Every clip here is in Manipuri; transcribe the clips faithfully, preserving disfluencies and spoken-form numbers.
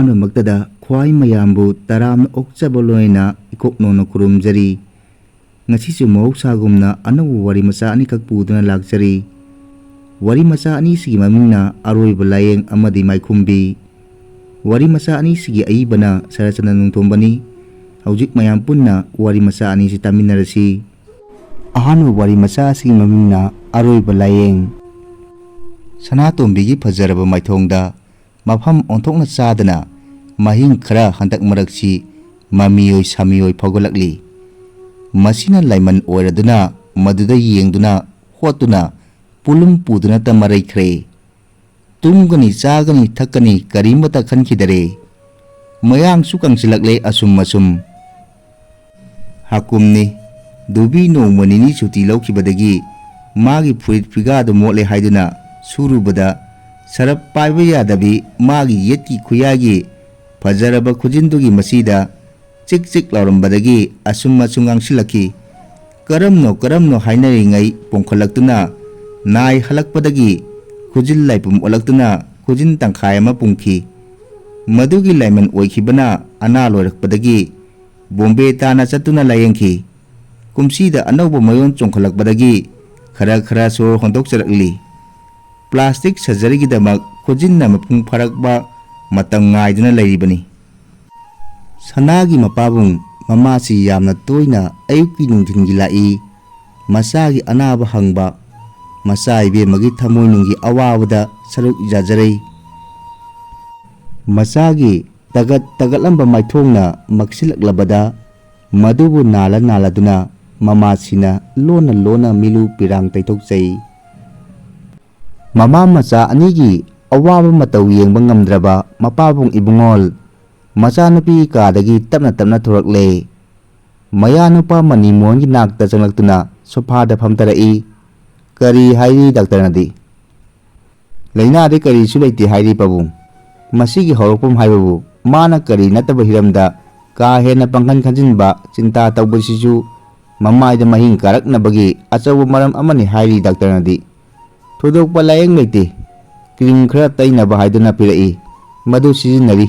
ꯑꯍꯥꯟꯕꯃꯛꯇꯗ ꯈ꯭ꯋꯥꯏ ꯃꯌꯥꯝꯕꯨ ꯇꯔꯥꯝꯅ ꯑꯣꯛꯆꯕ ꯂꯣꯏꯅ ꯏꯀꯣꯛ ꯅꯧꯅ ꯈꯨꯔꯨꯝꯖꯔꯤ꯫ ꯉꯁꯤꯁꯨ ꯃꯍꯧꯁꯥꯒꯨꯝꯅ ꯑꯅꯧꯕ ꯋꯥꯔꯤ ꯃꯆꯥ ꯑꯅꯤꯈꯛ ꯄꯨꯗꯨꯅ ꯂꯥꯛꯆꯔꯤ꯫ ꯋꯥꯔꯤ ꯃꯆꯥ ꯑꯅꯤꯁꯤꯒꯤ ꯃꯃꯤꯡꯅ ꯑꯔꯣꯏꯕ ꯂꯥꯏꯌꯦꯡ ꯑꯃꯗꯤ ꯃꯥꯏꯈꯨꯝꯕꯤ꯫ ꯋꯥꯔꯤ ꯃꯆꯥ ꯑꯅꯤꯁꯤꯒꯤ ꯑꯏꯕꯅ ꯁꯔꯠꯆꯟꯗ꯭ꯔ ꯅꯣꯡꯊꯣꯝꯕꯅꯤ꯫ ꯍꯧꯖꯤꯛ ꯃꯌꯥꯝ ꯄꯨꯟꯅ ꯋꯥꯔꯤ ꯃꯆꯥ ꯑꯅꯤꯁꯤ ꯇꯥꯃꯤꯟꯅꯔꯁꯤ꯫ ꯑꯍꯥꯟꯕ ꯋꯥꯔꯤ ꯃꯆꯥ ꯑꯁꯤꯒꯤ ꯃꯃꯤꯡꯅ ꯑꯔꯣꯏꯕ ꯂꯥꯏꯌꯦꯡ꯫ ꯁꯅꯥꯇꯣꯝꯕꯤꯒꯤ ꯐꯖꯔꯕ ꯃꯥꯏꯊꯣꯡꯗ ꯃꯐꯝ ꯑꯣꯟꯊꯣꯛꯅ ꯆꯥꯗꯅ ꯃꯍꯤꯡ ꯈꯔ ꯍꯟꯗꯛ ꯃꯔꯛꯁꯤ ꯃꯃꯤꯑꯣꯏ ꯁꯥꯃꯤꯑꯣꯏ ꯐꯥꯎꯒꯠꯂꯛꯂꯤ꯫ ꯃꯁꯤꯅ ꯂꯥꯏꯃꯟ ꯑꯣꯏꯔꯗꯨꯅ ꯃꯗꯨꯗ ꯌꯦꯡꯗꯨꯅ ꯍꯣꯠꯇꯨꯅ ꯄꯨꯂꯨꯝ ꯄꯨꯗꯨꯅꯇ ꯃꯔꯩꯈ꯭ꯔꯦ꯫ ꯇꯨꯝꯒꯅꯤ, ꯆꯥꯒꯅꯤ, ꯊꯛꯀꯅꯤ ꯀꯔꯤꯃꯠꯇ ꯈꯟꯈꯤꯗꯔꯦ꯫ ꯃꯌꯥꯡꯁꯨ ꯀꯪꯁꯤꯜꯂꯛꯂꯦ ꯑꯁꯨꯝ ꯑꯁꯨꯝ꯫ ꯍꯥꯀꯨꯝꯅꯤ꯫ ꯗꯨꯕꯤ ꯅꯣꯡꯃ ꯅꯤꯅꯤ ꯁꯨꯇꯤ ꯂꯧꯈꯤꯕꯗꯒꯤ ꯃꯥꯒꯤ ꯐꯨꯔꯤꯠ ꯐꯤꯒꯥꯗꯨ ꯃꯣꯠꯂꯦ ꯍꯥꯏꯗꯨꯅ ꯁꯨꯔꯨꯕꯗ ꯁꯔꯞ ꯄꯥꯏꯕ ꯌꯥꯗꯕꯤ ꯃꯥꯒꯤ ꯌꯦꯠꯀꯤ ꯈꯨꯌꯥꯏꯒꯤ ꯐꯖꯔꯕ ꯈꯨꯖꯤꯟꯗꯨꯒꯤ ꯃꯁꯤꯗ ꯆꯤꯛ ꯆꯤꯛ ꯂꯥꯎꯔꯝꯕꯗꯒꯤ ꯑꯁꯨꯝ ꯑꯁꯨꯝ ꯉꯥꯡꯁꯤꯜꯂꯛꯈꯤ꯫ ꯀꯔꯝꯅꯣ ꯀꯔꯝꯅꯣ ꯍꯥꯏꯅꯔꯤꯉꯩ ꯄꯣꯡꯈꯠꯂꯛꯇꯨꯅ ꯅꯥꯏ ꯍꯜꯂꯛꯄꯗꯒꯤ ꯈꯨꯖꯤꯜ ꯂꯥꯏꯄꯨꯝ ꯑꯣꯜꯂꯛꯇꯨꯅ ꯈꯨꯖꯤꯟ ꯇꯪꯈꯥꯏ ꯑꯃ ꯄꯨꯝꯈꯤ꯫ ꯃꯗꯨꯒꯤ ꯂꯥꯏꯃꯟ ꯑꯣꯏꯈꯤꯕꯅ ꯑꯅꯥ ꯂꯣꯏꯔꯛꯄꯗꯒꯤ ꯕꯣꯝꯕꯦ ꯇꯥꯅ ꯆꯠꯇꯨꯅ ꯂꯥꯏꯌꯦꯡꯈꯤ꯫ ꯀꯨꯝꯁꯤꯗ ꯑꯅꯧꯕ ꯃꯌꯣꯟ ꯆꯣꯡꯈꯠꯂꯛꯄꯗꯒꯤ ꯈꯔ ꯈꯔ ꯁꯣꯔ ꯍꯣꯟꯗꯣꯛꯆꯔꯛꯂꯤ꯫ ꯄ꯭ꯂꯥꯁꯇꯤꯛ ꯁꯔꯖꯔꯤꯒꯤꯗꯃꯛ ꯈꯨꯖꯤꯟꯅ ꯃꯄꯨꯡ ꯐꯥꯔꯛꯄ ꯃꯇꯝ ꯉꯥꯏꯗꯨꯅ ꯂꯩꯔꯤꯕꯅꯤ꯫ ꯁꯅꯥꯒꯤ ꯃꯄꯥꯕꯨꯡ ꯃꯃꯥꯁꯤ ꯌꯥꯝꯅ ꯇꯣꯏꯅ ꯑꯌꯨꯛꯀꯤ ꯅꯨꯡꯊꯤꯜꯒꯤ ꯂꯥꯛꯏ꯫ ꯃꯆꯥꯒꯤ ꯑꯅꯥꯕ ꯍꯪꯕ, ꯃꯆꯥ ꯏꯕꯦꯝꯃꯒꯤ ꯊꯃꯣꯏꯅꯨꯡꯒꯤ ꯑꯋꯥꯕꯗ ꯁꯔꯨꯛ ꯌꯥꯖꯔꯩ꯫ ꯃꯆꯥꯒꯤ ꯇꯒꯠ ꯇꯒꯠꯂꯝꯕ ꯃꯥꯏꯊꯣꯡꯅ ꯃꯛꯁꯤꯜꯂꯛꯂꯕꯗ ꯃꯗꯨꯕꯨ ꯅꯥꯜꯂ ꯅꯥꯜꯂꯗꯨꯅ ꯃꯃꯥꯁꯤꯅ ꯂꯣꯟꯅ ꯂꯣꯟꯅ ꯃꯤꯂꯨ ꯄꯤꯔꯥꯡ ꯇꯩꯊꯣꯛꯆꯩ꯫ ꯃꯃꯥ ꯃꯆꯥ ꯑꯅꯤꯒꯤ ꯑꯋꯥꯕ ꯃꯇꯧ ꯌꯦꯡꯕ ꯉꯝꯗ꯭ꯔꯕ ꯃꯄꯥꯕꯨꯡ ꯏꯕꯨꯡꯉꯣꯜ ꯃꯆꯥꯅꯨꯄꯤꯒꯤ ꯀꯥꯗꯒꯤ ꯇꯞꯅ ꯇꯞꯅ ꯊꯣꯔꯛꯂꯦ꯫ ꯃꯌꯥꯅꯨꯄꯥ ꯃꯅꯤꯃꯣꯍꯟꯒꯤ ꯅꯥꯛꯇ ꯆꯪꯂꯛꯇꯨꯅ ꯁꯣꯐꯥꯗ ꯐꯝꯊꯔꯛꯏ꯫ "ꯀꯔꯤ ꯍꯥꯏꯔꯤ ꯗꯥꯛꯇꯔꯅꯗꯤ?" "ꯂꯥꯏꯅꯥꯗꯤ ꯀꯔꯤꯁꯨ ꯂꯩꯇꯦ ꯍꯥꯏꯔꯤ ꯄꯥꯕꯨꯡ꯫ ꯃꯁꯤꯒꯤ ꯍꯧꯔꯛꯐꯝ ꯍꯥꯏꯕꯕꯨ ꯃꯥꯅ ꯀꯔꯤ ꯅꯠꯇꯕ ꯍꯤꯔꯝꯗ ꯀꯥ ꯍꯦꯟꯅ ꯄꯥꯡꯈꯟ ꯈꯟꯖꯤꯟꯕ, ꯆꯤꯟꯇꯥ ꯇꯧꯕꯁꯤꯁꯨ ꯃꯃꯥꯏꯗ ꯃꯍꯤꯡ ꯀꯥꯔꯛꯅꯕꯒꯤ ꯑꯆꯧꯕ ꯃꯔꯝ ꯑꯃꯅꯤ ꯍꯥꯏꯔꯤ ꯗꯥꯛꯇꯔꯅꯗꯤ꯫ ꯊꯣꯏꯗꯣꯛꯄ ꯂꯥꯌꯦꯡ ꯂꯩꯇꯦ꯫ ꯀ꯭ꯔꯤꯝ ꯈꯔ ꯇꯩꯅꯕ ꯍꯥꯏꯗꯨꯅ ꯄꯤꯔꯛꯏ꯫ ꯃꯗꯨ ꯁꯤꯖꯤꯟꯅꯔꯤ꯫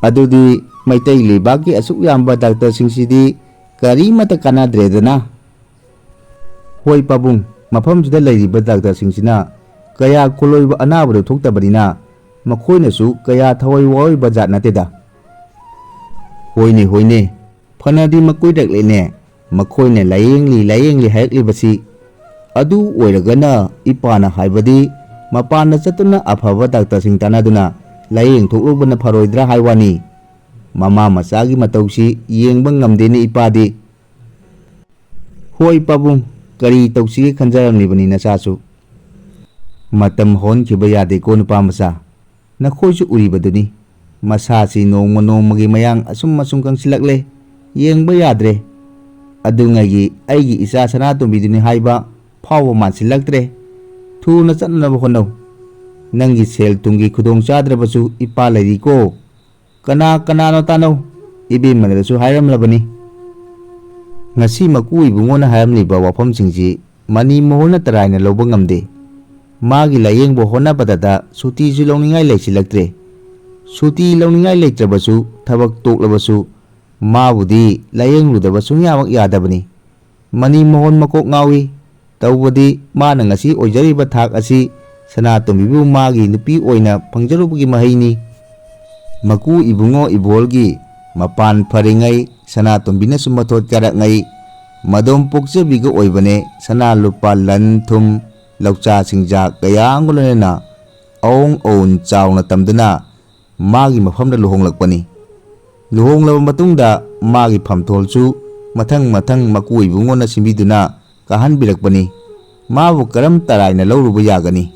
ꯑꯗꯨꯗꯤ ꯃꯩꯇꯩ ꯂꯩꯕꯥꯛꯀꯤ ꯑꯁꯨꯛ ꯌꯥꯝꯕ ꯗꯥꯛꯇꯔꯁꯤꯡꯁꯤꯗꯤ ꯀꯔꯤꯃꯠꯇ ꯀꯥꯟꯅꯗ꯭ꯔꯦꯗꯅ꯫ ꯍꯣꯏ ꯄꯥꯕꯨꯡ, ꯃꯐꯝꯁꯤꯗ ꯂꯩꯔꯤꯕ ꯗꯥꯛꯇꯔꯁꯤꯡꯁꯤꯅ ꯀꯌꯥ ꯈꯨꯂꯣꯏꯕ ꯑꯅꯥꯕꯗꯨ ꯊꯣꯛꯇꯕꯅꯤꯅ ꯃꯈꯣꯏꯅꯁꯨ ꯀꯌꯥ ꯊꯋꯥꯏ ꯋꯥꯔꯣꯏꯕ ꯖꯥꯠ ꯅꯠꯇꯦꯗ꯫ ꯍꯣꯏꯅꯦ, ꯍꯣꯏꯅꯦ, ꯐꯅꯗꯤ ꯃꯀꯨꯏꯔꯛꯂꯦꯅꯦ꯫ ꯃꯈꯣꯏꯅ ꯂꯥꯌꯦꯡꯂꯤ ꯂꯥꯌꯦꯡꯂꯤ ꯍꯥꯏꯔꯛꯂꯤꯕꯁꯤ꯫ ꯑꯗꯨ ꯑꯣꯏꯔꯒꯅ ꯏꯄꯥꯅ ꯍꯥꯏꯕꯗꯤ ꯃꯄꯥꯟꯗ ꯆꯠꯇꯨꯅ ꯑꯐꯕ ꯗꯥꯛꯇꯔꯁꯤꯡ ꯇꯥꯟꯅꯗꯨꯅ ꯂꯥꯌꯦꯡ ꯊꯣꯛꯂꯨꯕꯅ ꯐꯔꯣꯏꯗ꯭ꯔꯥ ꯍꯥꯏ ꯋꯥꯅꯤ꯫ ꯃꯃꯥ ꯃꯆꯥꯒꯤ ꯃꯇꯧꯁꯤ ꯌꯦꯡꯕ ꯉꯝꯗꯦꯅꯦ ꯏꯄꯥꯗꯤ꯫ ꯍꯣꯏ ꯄꯥꯕꯨꯡ, ꯀꯔꯤ ꯇꯧꯁꯤꯒꯦ ꯈꯟꯖꯔꯝꯂꯤꯕꯅꯤ ꯅꯆꯥꯁꯨ꯫ ꯃꯇꯝ ꯍꯧꯍꯟꯈꯤꯕ ꯌꯥꯗꯦꯀꯣ ꯅꯨꯄꯥ ꯃꯆꯥ꯫ ꯅꯈꯣꯏꯁꯨ ꯎꯔꯤꯕꯗꯨꯅꯤ, ꯃꯁꯥꯁꯤ ꯅꯣꯡꯃ ꯅꯣꯡꯃꯒꯤ ꯃꯌꯥꯡ ꯑꯁꯨꯝ ꯑꯁꯨꯝ ꯀꯪꯁꯤꯜꯂꯛꯂꯦ, ꯌꯦꯡꯕ ꯌꯥꯗ꯭ꯔꯦ꯫ ꯑꯗꯨꯉꯩꯒꯤ ꯑꯩꯒꯤ ꯏꯆꯥ ꯁꯅꯥꯇꯣꯝꯕꯤꯗꯨꯅꯤ ꯍꯥꯏꯕ ꯐꯥꯎꯕ ꯃꯥꯟꯁꯤꯜꯂꯛꯇ꯭ꯔꯦ꯫ ꯊꯨꯅ ꯆꯠꯅꯅꯕ ꯍꯣꯠꯅꯧ꯫ ꯅꯪꯒꯤ ꯁꯦꯜ ꯊꯨꯝꯒꯤ ꯈꯨꯗꯣꯡ ꯆꯥꯗ꯭ꯔꯕꯁꯨ ꯏꯄꯥ ꯂꯩꯔꯤꯀꯣ꯫ ꯀꯅꯥ ꯀꯅꯥꯅꯣ ꯇꯥꯅꯧ, ꯏꯕꯦꯝꯃꯅꯁꯨ ꯍꯥꯏꯔꯝꯂꯕꯅꯤ꯫ ꯉꯁꯤ ꯃꯀꯨ ꯏꯕꯨꯡꯉꯣꯅ ꯍꯥꯏꯔꯝꯂꯤꯕ ꯋꯥꯐꯝꯁꯤꯡꯁꯤ ꯃꯅꯤ ꯃꯣꯍꯟꯅ ꯇꯔꯥꯏꯅ ꯂꯧꯕ ꯉꯝꯗꯦ꯫ ꯃꯥꯒꯤ ꯂꯥꯌꯦꯡꯕ ꯍꯣꯠꯅꯕꯗꯗ ꯁꯨꯇꯤꯁꯨ ꯂꯧꯅꯤꯡꯉꯥꯏ ꯂꯩꯁꯤꯜꯂꯛꯇ꯭ꯔꯦ꯫ ꯁꯨꯇꯤ ꯂꯧꯅꯤꯡꯉꯥꯏ ꯂꯩꯇ꯭ꯔꯕꯁꯨ, ꯊꯕꯛ ꯇꯣꯛꯂꯕꯁꯨ ꯃꯥꯕꯨꯗꯤ ꯂꯥꯌꯦꯡꯂꯨꯗꯕ ꯁꯨꯡꯌꯥꯃꯛ ꯌꯥꯗꯕꯅꯤ꯫ ꯃꯅꯤ ꯃꯣꯍꯟ ꯃꯀꯣꯛ ꯉꯥꯎꯏ꯫ ꯇꯧꯕꯗꯤ ꯃꯥꯅ ꯉꯁꯤ ꯑꯣꯏꯖꯔꯤꯕ ꯊꯥꯛ ꯑꯁꯤ ꯁꯅꯥꯇꯣꯝꯕꯤꯕꯨ ꯃꯥꯒꯤ ꯅꯨꯄꯤ ꯑꯣꯏꯅ ꯐꯪꯖꯔꯨꯕꯒꯤ ꯃꯍꯩꯅꯤ꯫ ꯃꯀꯨ ꯏꯕꯨꯡꯉꯣ ꯏꯕꯣꯜꯒꯤ ꯃꯄꯥꯟ ꯐꯔꯤꯉꯩ ꯁꯅꯥꯇꯣꯝꯕꯤꯅꯁꯨ ꯃꯊꯣꯠ ꯀꯥꯔꯛꯉꯩ ꯃꯗꯣꯝ ꯄꯣꯛꯆꯕꯤꯒ ꯑꯣꯏꯕꯅꯦ ꯁꯅꯥ ꯂꯨꯄꯥ ꯂꯟ ꯊꯨꯝ ꯂꯧꯆꯥ ꯁꯤꯡꯖꯥ ꯀꯌꯥ ꯑꯃꯒ ꯂꯣꯏꯅꯅ ꯑꯋꯣꯡ ꯑꯋꯨꯟ ꯆꯥꯎꯅ ꯇꯝꯗꯨꯅ ꯃꯥꯒꯤ ꯃꯐꯝꯗ ꯂꯨꯍꯣꯡꯂꯛꯄꯅꯤ꯫ ꯂꯨꯍꯣꯡꯂꯕ ꯃꯇꯨꯡꯗ ꯃꯥꯒꯤ ꯐꯝꯊꯣꯜꯁꯨ ꯃꯊꯪ ꯃꯊꯪ ꯃꯀꯨ ꯏꯕꯨꯡꯉꯣꯅ ꯁꯤꯟꯕꯤꯗꯨꯅ ꯀꯥꯍꯟꯕꯤꯔꯛꯄꯅꯤ꯫ ꯃꯥꯕꯨ ꯀꯔꯝ ꯇꯔꯥꯏꯅ ꯂꯧꯔꯨꯕ ꯌꯥꯒꯅꯤ?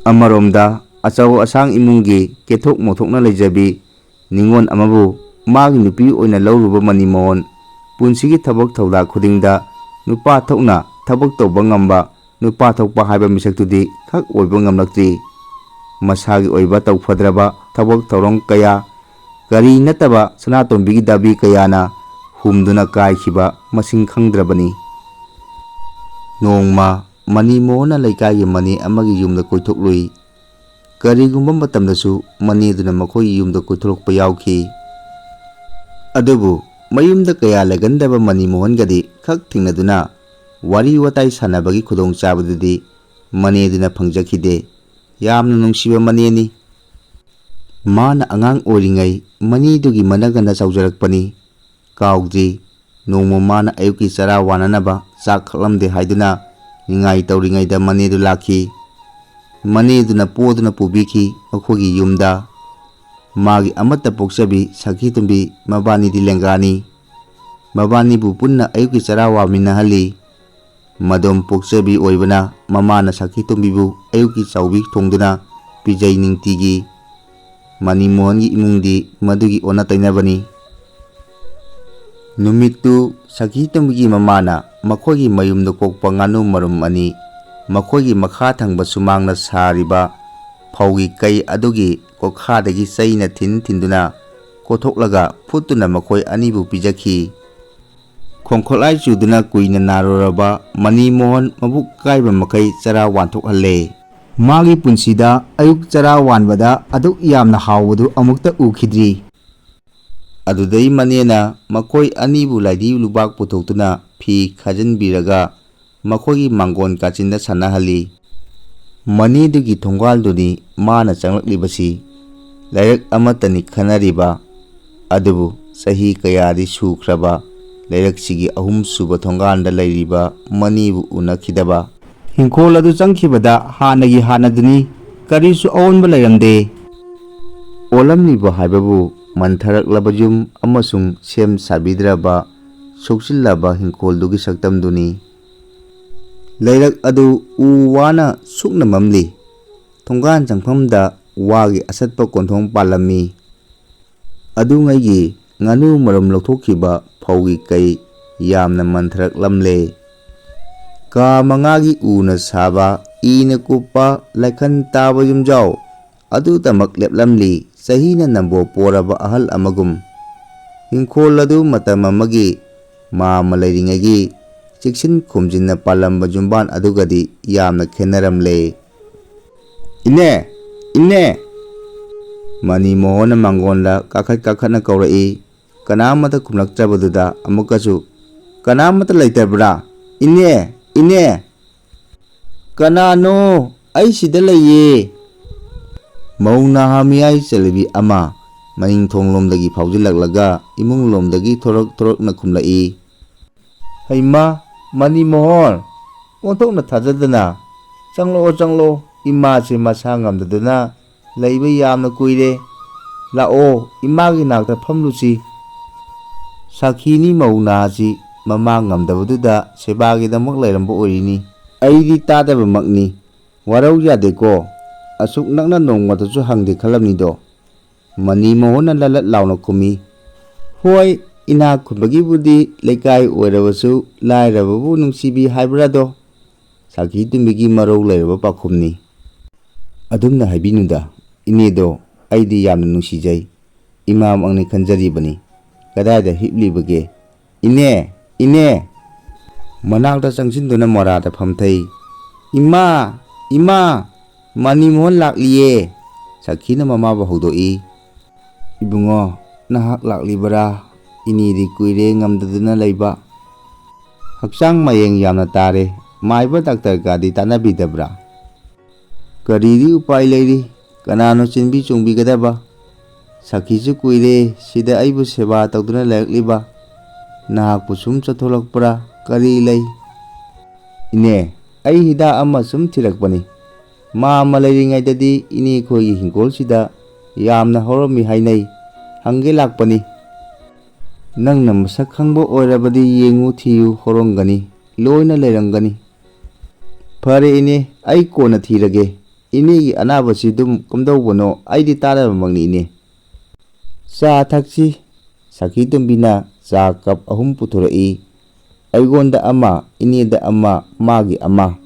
ꯑꯃꯔꯣꯝꯗ ꯑꯆꯧ ꯑꯁꯥꯡ ꯏꯃꯨꯡꯒꯤ ꯀꯦꯊꯣꯛ ꯃꯣꯊꯣꯛꯅ ꯂꯩꯖꯕꯤ ꯅꯤꯉꯣꯜ ꯑꯃꯕꯨ ꯃꯥꯒꯤ ꯅꯨꯄꯤ ꯑꯣꯏꯅ ꯂꯧꯔꯨꯕ ꯃꯅꯤ ꯃꯣꯍꯟ ꯄꯨꯟꯁꯤꯒꯤ ꯊꯕꯛ ꯊꯧꯗꯥ ꯈꯨꯗꯤꯡꯗ ꯅꯨꯄꯥ ꯊꯣꯛꯅ ꯊꯕꯛ ꯇꯧꯕ ꯉꯝꯕ ꯅꯨꯄꯥ ꯊꯣꯛꯄ ꯍꯥꯏꯕ ꯃꯤꯁꯛꯇꯨꯗꯤ ꯈꯛ ꯑꯣꯏꯕ ꯉꯝꯂꯛꯇ꯭ꯔꯤ꯫ ꯃꯁꯥꯒꯤ ꯑꯣꯏꯕ ꯇꯧꯐꯗ꯭ꯔꯕ ꯊꯕꯛ ꯊꯧꯔꯝ ꯀꯌꯥ, ꯀꯔꯤ ꯅꯠꯇꯕ ꯁꯅꯥꯇꯣꯝꯕꯤꯒꯤ ꯗꯥꯕꯤ ꯀꯌꯥꯅ ꯍꯨꯝꯗꯨꯅ ꯀꯥꯏꯈꯤꯕ ꯃꯁꯤꯡ ꯈꯪꯗ꯭ꯔꯕꯅꯤ꯫ ꯅꯣꯡꯃ ꯃꯅꯤ ꯃꯣꯍꯟꯅ ꯂꯩꯀꯥꯏꯒꯤ ꯃꯅꯤ ꯑꯃꯒꯤ ꯌꯨꯝꯗ ꯀꯣꯏꯊꯣꯛꯂꯨꯏ꯫ ꯀꯔꯤꯒꯨꯝꯕ ꯃꯇꯝꯗꯁꯨ ꯃꯅꯦꯗꯨꯅ ꯃꯈꯣꯏꯒꯤ ꯌꯨꯝꯗ ꯀꯣꯏꯊꯣꯔꯛꯄ ꯌꯥꯎꯈꯤ꯫ ꯑꯗꯨꯕꯨ ꯃꯌꯨꯝꯗ ꯀꯌꯥ ꯂꯩꯒꯟꯗꯕ ꯃꯅꯤ ꯃꯣꯍꯟꯒꯗꯤ ꯈꯛ ꯊꯦꯡꯅꯗꯨꯅ ꯋꯥꯔꯤ ꯋꯥꯇꯥꯏ ꯁꯥꯟꯅꯕꯒꯤ ꯈꯨꯗꯣꯡꯆꯥꯕꯗꯨꯗꯤ ꯃꯅꯦꯗꯨꯅ ꯐꯪꯖꯈꯤꯗꯦ꯫ ꯌꯥꯝꯅ ꯅꯨꯡꯁꯤꯕ ꯃꯅꯦꯅꯤ꯫ ꯃꯥꯅ ꯑꯉꯥꯡ ꯑꯣꯏꯔꯤꯉꯩ ꯃꯅꯤꯗꯨꯒꯤ ꯃꯅꯒꯟꯗ ꯆꯥꯎꯖꯔꯛꯄꯅꯤ꯫ ꯀꯥꯎꯗ꯭ꯔꯤ, ꯅꯣꯡꯃ ꯃꯥꯅ ꯑꯌꯨꯛꯀꯤ ꯆꯔꯥ ꯋꯥꯅꯅꯕ ꯆꯥꯛ ꯈꯛꯂꯝꯗꯦ ꯍꯥꯏꯗꯨꯅ ꯅꯤꯡꯉꯥꯏ ꯇꯧꯔꯤꯉꯩꯗ ꯃꯅꯦꯗꯨ ꯂꯥꯛꯈꯤ꯫ ꯃꯅꯦꯗꯨꯅ ꯄꯣꯗꯨꯅ ꯄꯨꯕꯤꯈꯤ ꯃꯈꯣꯏꯒꯤ ꯌꯨꯝꯗ꯫ ꯃꯥꯒꯤ ꯑꯃꯠꯇ ꯄꯣꯛꯆꯕꯤ ꯁꯈꯤꯇꯣꯝꯕꯤ ꯃꯕꯥꯅꯤꯗꯤ ꯂꯦꯡꯒꯥꯅꯤ꯫ ꯃꯕꯥꯅꯤꯕꯨ ꯄꯨꯟꯅ ꯑꯌꯨꯛꯀꯤ ꯆꯔꯥ ꯋꯥꯃꯤꯟꯅꯍꯜꯂꯤ꯫ ꯃꯗꯣꯝ ꯄꯣꯛꯆꯕꯤ ꯑꯣꯏꯕꯅ ꯃꯃꯥꯅ ꯁꯈꯤꯇꯣꯝꯕꯤꯕꯨ ꯑꯌꯨꯛꯀꯤ ꯆꯥꯎꯕꯤ ꯊꯣꯡꯗꯨꯅ ꯄꯤꯖꯩ ꯅꯨꯡꯇꯤꯒꯤ꯫ ꯃꯅꯤ ꯃꯣꯍꯟꯒꯤ ꯏꯃꯨꯡꯗꯤ ꯃꯗꯨꯒꯤ ꯑꯣꯟꯅ ꯇꯩꯅꯕꯅꯤ꯫ ꯅꯨꯃꯤꯠꯇꯨ ꯁꯈꯤꯇꯣꯝꯕꯤꯒꯤ ꯃꯃꯥꯅ ꯃꯈꯣꯏꯒꯤ ꯃꯌꯨꯝꯗ ꯀꯣꯛꯄ ꯉꯥꯅꯨ ꯃꯔꯨꯝ ꯑꯅꯤ ꯃꯈꯣꯏꯒꯤ ꯃꯈꯥ ꯊꯪꯕ ꯁꯨꯃꯥꯡꯅ ꯁꯥꯔꯤꯕ ꯐꯧꯒꯤ ꯀꯩ ꯑꯗꯨꯒꯤ ꯀꯣꯈꯥꯗꯒꯤ ꯆꯩꯅ ꯊꯤꯟ ꯊꯤꯟꯗꯨꯅ ꯀꯣꯊꯣꯛꯂꯒ ꯐꯨꯠꯇꯨꯅ ꯃꯈꯣꯏ ꯑꯅꯤꯕꯨ ꯄꯤꯖꯈꯤ꯫ ꯈꯣꯡꯈꯣꯠꯂꯥꯏ ꯆꯨꯗꯨꯅ ꯀꯨꯏꯅ ꯅꯥꯔꯨꯔꯕ ꯃꯅꯤ ꯃꯣꯍꯟ ꯃꯕꯨꯛ ꯀꯥꯏꯕ ꯃꯈꯩ ꯆꯔꯥ ꯋꯥꯟꯊꯣꯛꯍꯜꯂꯦ꯫ ꯃꯥꯒꯤ ꯄꯨꯟꯁꯤꯗ ꯑꯌꯨꯛ ꯆꯔꯥ ꯋꯥꯟꯕꯗ ꯑꯗꯨꯛ ꯌꯥꯝꯅ ꯍꯥꯎꯕꯗꯨ ꯑꯃꯨꯛꯇ ꯎꯈꯤꯗ꯭ꯔꯤ꯫ ꯑꯗꯨꯗꯩ ꯃꯅꯦꯅ ꯃꯈꯣꯏ ꯑꯅꯤꯕꯨ ꯂꯥꯏꯙꯤ ꯂꯨꯕꯥꯛ ꯄꯨꯊꯣꯛꯇꯨꯅ ꯐꯤ ꯈꯥꯖꯤꯟꯕꯤꯔꯒ ꯃꯈꯣꯏꯒꯤ ꯃꯥꯡꯒꯣꯟ ꯀꯥꯆꯤꯟꯗ ꯁꯥꯟꯅꯍꯜꯂꯤ꯫ ꯃꯅꯦꯗꯨꯒꯤ ꯊꯣꯡꯒꯥꯜꯗꯨꯅꯤ ꯃꯥꯅ ꯆꯪꯂꯛꯂꯤꯕꯁꯤ꯫ ꯂꯥꯏꯔꯤꯛ ꯑꯃꯠꯇꯅꯤ ꯈꯟꯅꯔꯤꯕ꯫ ꯑꯗꯨꯕꯨ ꯆꯍꯤ ꯀꯌꯥꯗꯤ ꯁꯨꯈ꯭ꯔꯕ ꯂꯩꯔꯛꯁꯤꯒꯤ ꯑꯍꯨꯝꯁꯨꯕ ꯊꯣꯡꯒꯥꯟꯗ ꯂꯩꯔꯤꯕ ꯃꯅꯤꯕꯨ ꯎꯅꯈꯤꯗꯕ꯫ ꯍꯤꯡꯈꯣꯜ ꯑꯗꯨ ꯆꯪꯈꯤꯕꯗ ꯍꯥꯟꯅꯒꯤ ꯍꯥꯟꯅꯗꯨꯅꯤ, ꯀꯔꯤꯁꯨ ꯑꯑꯣꯟꯕ ꯂꯩꯔꯝꯗꯦ꯫ ꯑꯣꯜꯂꯝꯂꯤꯕ ꯍꯥꯏꯕꯕꯨ ꯃꯟꯊꯔꯛꯂꯕ ꯌꯨꯝ ꯑꯃꯁꯨꯡ ꯁꯦꯝ ꯁꯥꯕꯤꯗ꯭ꯔꯕ ꯁꯣꯛꯆꯤꯜꯂꯕ ꯍꯤꯡꯈꯣꯜꯗꯨꯒꯤ ꯁꯛꯇꯝꯗꯨꯅꯤ꯫ ꯂꯩꯔꯛ ꯑꯗꯨ ꯎ ꯋꯥꯅ ꯁꯨꯛꯅ ꯃꯝꯂꯤ꯫ ꯊꯣꯡꯒꯥꯟ ꯆꯪꯐꯝꯗ ꯋꯥꯒꯤ ꯑꯁꯠꯄ ꯀꯣꯟꯊꯣꯡ ꯄꯥꯜꯂꯝꯃꯤ꯫ ꯑꯗꯨꯉꯩꯒꯤ ꯉꯥꯅꯨ ꯃꯔꯨꯝ ꯂꯧꯊꯣꯛꯈꯤꯕ ꯐꯧꯒꯤ ꯀꯩ ꯌꯥꯝꯅ ꯃꯟꯊꯔꯛꯂꯝꯂꯦ꯫ ꯀꯥ ꯃꯉꯥꯒꯤ ꯎꯅ ꯁꯥꯕ, ꯏꯅ ꯀꯨꯞꯄ ꯂꯥꯏꯈꯟ ꯇꯥꯕ ꯌꯨꯝꯖꯥꯎ ꯑꯗꯨꯗꯃꯛ ꯂꯦꯞꯂꯝꯂꯤ, ꯆꯍꯤꯅ ꯅꯝꯕꯣ ꯄꯣꯔꯕ ꯑꯍꯜ ꯑꯃꯒꯨꯝ꯫ ꯍꯤꯡꯈꯣꯜ ꯑꯗꯨ ꯃꯇꯝ ꯑꯃꯒꯤ ꯃꯥꯃ ꯂꯩꯔꯤꯉꯩꯒꯤ ꯆꯦꯛꯁꯤꯟ ꯈꯣꯝꯖꯤꯟꯅ ꯄꯥꯜꯂꯝꯕ ꯌꯨꯝꯕꯥꯟ ꯑꯗꯨꯒꯗꯤ ꯌꯥꯝꯅ ꯈꯦꯠꯅꯔꯝꯂꯦ꯫ "ꯏꯅꯦ, "ꯏꯅꯦ!" ꯃꯅꯤ ꯃꯣꯍꯣꯟꯅ ꯃꯥꯡꯒꯣꯟꯗ ꯀꯥꯈꯠ ꯀꯥꯈꯠꯅ ꯀꯧꯔꯛꯏ꯫ ꯀꯅꯥꯃꯠꯇ ꯈꯨꯝꯂꯛꯇ꯭ꯔꯕꯗꯨꯗ ꯑꯃꯨꯛꯀꯁꯨ, "ꯀꯅꯥꯃꯠꯇ ꯂꯩꯇꯕ꯭ꯔꯥ? ꯏꯅꯦ! ꯏꯅꯦ!" "ꯀꯅꯥꯅꯣ? ꯑꯩ ꯁꯤꯗ ꯂꯩꯌꯦ!" ꯃꯧ ꯅꯍꯥ ꯃꯤꯌꯥꯏ ꯆꯜꯂꯕꯤ ꯑꯃ ꯃꯅꯤꯡ ꯊꯣꯡꯂꯣꯝꯗꯒꯤ ꯐꯥꯎꯖꯤꯜꯂꯛꯂꯒ ꯏꯃꯨꯡꯂꯣꯝꯗꯒꯤ ꯊꯣꯔꯛ ꯊꯣꯔꯛꯅ ꯈꯨꯝꯂꯛꯏ꯫ "ꯍꯩꯃꯥ, ꯃꯅꯤ ꯃꯣꯍꯣꯟ!" ꯑꯣꯟꯊꯣꯛꯅ ꯊꯥꯖꯗꯅ, "ꯆꯪꯂꯛꯑꯣ, ꯆꯪꯂꯛꯑꯣ, ꯏꯃꯥꯁꯦ ꯃꯁꯥ ꯉꯝꯗꯗꯅ ꯂꯩꯕ ꯌꯥꯝꯅ ꯀꯨꯏꯔꯦ꯫ ꯂꯥꯛꯑꯣ, ꯏꯃꯥꯒꯤ ꯅꯥꯛꯇ ꯐꯝꯂꯨꯁꯤ꯫" ꯁꯥꯈꯤꯅꯤ ꯃꯧ ꯅꯍꯥꯁꯤ ꯃꯃꯥ ꯉꯝꯗꯕꯗꯨꯗ ꯁꯦꯕꯥꯒꯤꯗꯃꯛ ꯂꯩꯔꯝꯕ ꯑꯣꯏꯔꯤꯅꯤ꯫ ꯑꯩꯗꯤ ꯇꯥꯗꯕꯃꯛꯅꯤ꯫ ꯋꯥꯔꯧ ꯌꯥꯗꯦꯀꯣ꯫ ꯑꯁꯨꯛ ꯅꯛꯅ ꯅꯣꯡꯃꯇꯁꯨ ꯍꯪꯗꯦ ꯈꯜꯂꯝꯅꯤꯗꯣ꯫ ꯃꯅꯤ ꯃꯣꯍꯟꯅ ꯂꯂꯠ ꯂꯥꯎꯅ ꯈꯨꯝꯃꯤ꯫ "ꯍꯣꯏ, ꯏꯅꯥꯛ ꯈꯨꯟꯕꯒꯤꯕꯨꯗꯤ ꯂꯩꯀꯥꯏ ꯑꯣꯏꯔꯕꯁꯨ ꯂꯥꯏꯔꯕꯕꯨ ꯅꯨꯡꯁꯤꯕꯤ ꯍꯥꯏꯕ꯭ꯔꯥꯗꯣ?" ꯁꯥꯈꯤ ꯇꯨꯝꯕꯤꯒꯤ ꯃꯔꯧ ꯂꯩꯔꯕ ꯄꯥꯎꯈꯨꯝꯅꯤ꯫ "ꯑꯗꯨꯝꯅ ꯍꯥꯏꯕꯤꯅꯨꯗ, ꯏꯅꯦꯗꯣ ꯑꯩꯗꯤ ꯌꯥꯝꯅ ꯅꯨꯡꯁꯤꯖꯩ꯫ ꯏꯃꯥꯃꯛꯅꯤ ꯈꯟꯖꯔꯤꯕꯅꯤ꯫ ꯀꯗꯥꯏꯗ ꯍꯤꯞꯂꯤꯕꯒꯦ? ꯏꯅꯦ! ꯏꯅꯦ!" ꯃꯅꯥꯛꯇ ꯆꯪꯁꯤꯟꯗꯨꯅ ꯃꯣꯔꯥꯗ ꯐꯝꯊꯩ꯫ "ꯏꯃꯥ! ꯏꯃꯥ! ꯃꯅꯤ ꯃꯣꯍꯟ ꯂꯥꯛꯂꯤꯌꯦ!" ꯁꯥꯈꯤꯅ ꯃꯃꯥꯕꯨ ꯍꯧꯗꯣꯛꯏ꯫ "ꯏꯕꯨꯡꯉꯣ, ꯅꯍꯥꯛ ꯂꯥꯛꯂꯤꯕꯔꯥ? ꯏꯅꯦꯗꯤ ꯀꯨꯏꯔꯦ ꯉꯝꯗꯗꯨꯅ ꯂꯩꯕ꯫ ꯍꯛꯆꯥꯡ ꯃꯌꯦꯡ ꯌꯥꯝꯅ ꯇꯥꯔꯦ꯫ ꯃꯥꯏꯕ ꯗꯥꯛꯇꯔꯒꯗꯤ ꯇꯥꯟꯅꯕꯤꯗꯕ꯭ꯔꯥ?" "ꯀꯔꯤꯗꯤ ꯎꯄꯥꯏ ꯂꯩꯔꯤ? ꯀꯅꯥꯅꯣ ꯆꯦꯟꯕꯤ ꯆꯣꯡꯕꯤꯒꯗꯕ? ꯁꯥꯈꯤꯁꯨ ꯀꯨꯏꯔꯦ ꯁꯤꯗ ꯑꯩꯕꯨ ꯁꯦꯕꯥ ꯇꯧꯗꯨꯅ ꯂꯩꯔꯛꯂꯤꯕ꯫ ꯅꯍꯥꯛꯄꯨ ꯁꯨꯝ ꯆꯠꯊꯣꯛꯂꯛꯄ꯭ꯔꯥ? ꯀꯔꯤ ꯂꯩ?" "ꯏꯅꯦ, ꯑꯩ ꯍꯤꯗꯥꯛ ꯑꯃ ꯁꯨꯝ ꯊꯤꯔꯛꯄꯅꯤ꯫ ꯃꯥ ꯑꯃ ꯂꯩꯔꯤꯉꯩꯗꯗꯤ ꯏꯅꯦꯈꯣꯏꯒꯤ ꯍꯤꯡꯒꯣꯜꯁꯤꯗ ꯌꯥꯝꯅ ꯍꯧꯔꯝꯃꯤ ꯍꯥꯏꯅꯩ꯫ ꯍꯪꯒꯦ ꯂꯥꯛꯄꯅꯤ꯫" "ꯅꯪꯅ ꯃꯁꯛ ꯈꯪꯕ ꯑꯣꯏꯔꯕꯗꯤ ꯌꯦꯡꯉꯨ ꯊꯤꯌꯨ, ꯍꯧꯔꯝꯒꯅꯤ, ꯂꯣꯏꯅ ꯂꯩꯔꯝꯒꯅꯤ꯫" "ꯐꯔꯦ ꯏꯅꯦ, ꯑꯩ ꯀꯣꯟꯅ ꯊꯤꯔꯒꯦ꯫ ꯏꯅꯦꯒꯤ ꯑꯅꯥꯕꯁꯤ ꯑꯗꯨꯝ ꯀꯝꯗꯧꯕꯅꯣ ꯑꯩꯗꯤ ꯇꯥꯗꯕꯃꯛꯅꯤ ꯏꯅꯦ꯫" "ꯆꯥ ꯊꯛꯁꯤ꯫" ꯁꯥꯈꯤ ꯇꯣꯝꯕꯤꯅ ꯆꯥ ꯀꯞ ꯑꯍꯨꯝ ꯄꯨꯊꯣꯔꯛꯏ꯫ ꯑꯩꯉꯣꯟꯗ ꯑꯃ, ꯏꯅꯦꯗ ꯑꯃ, ꯃꯥꯒꯤ ꯑꯃ꯫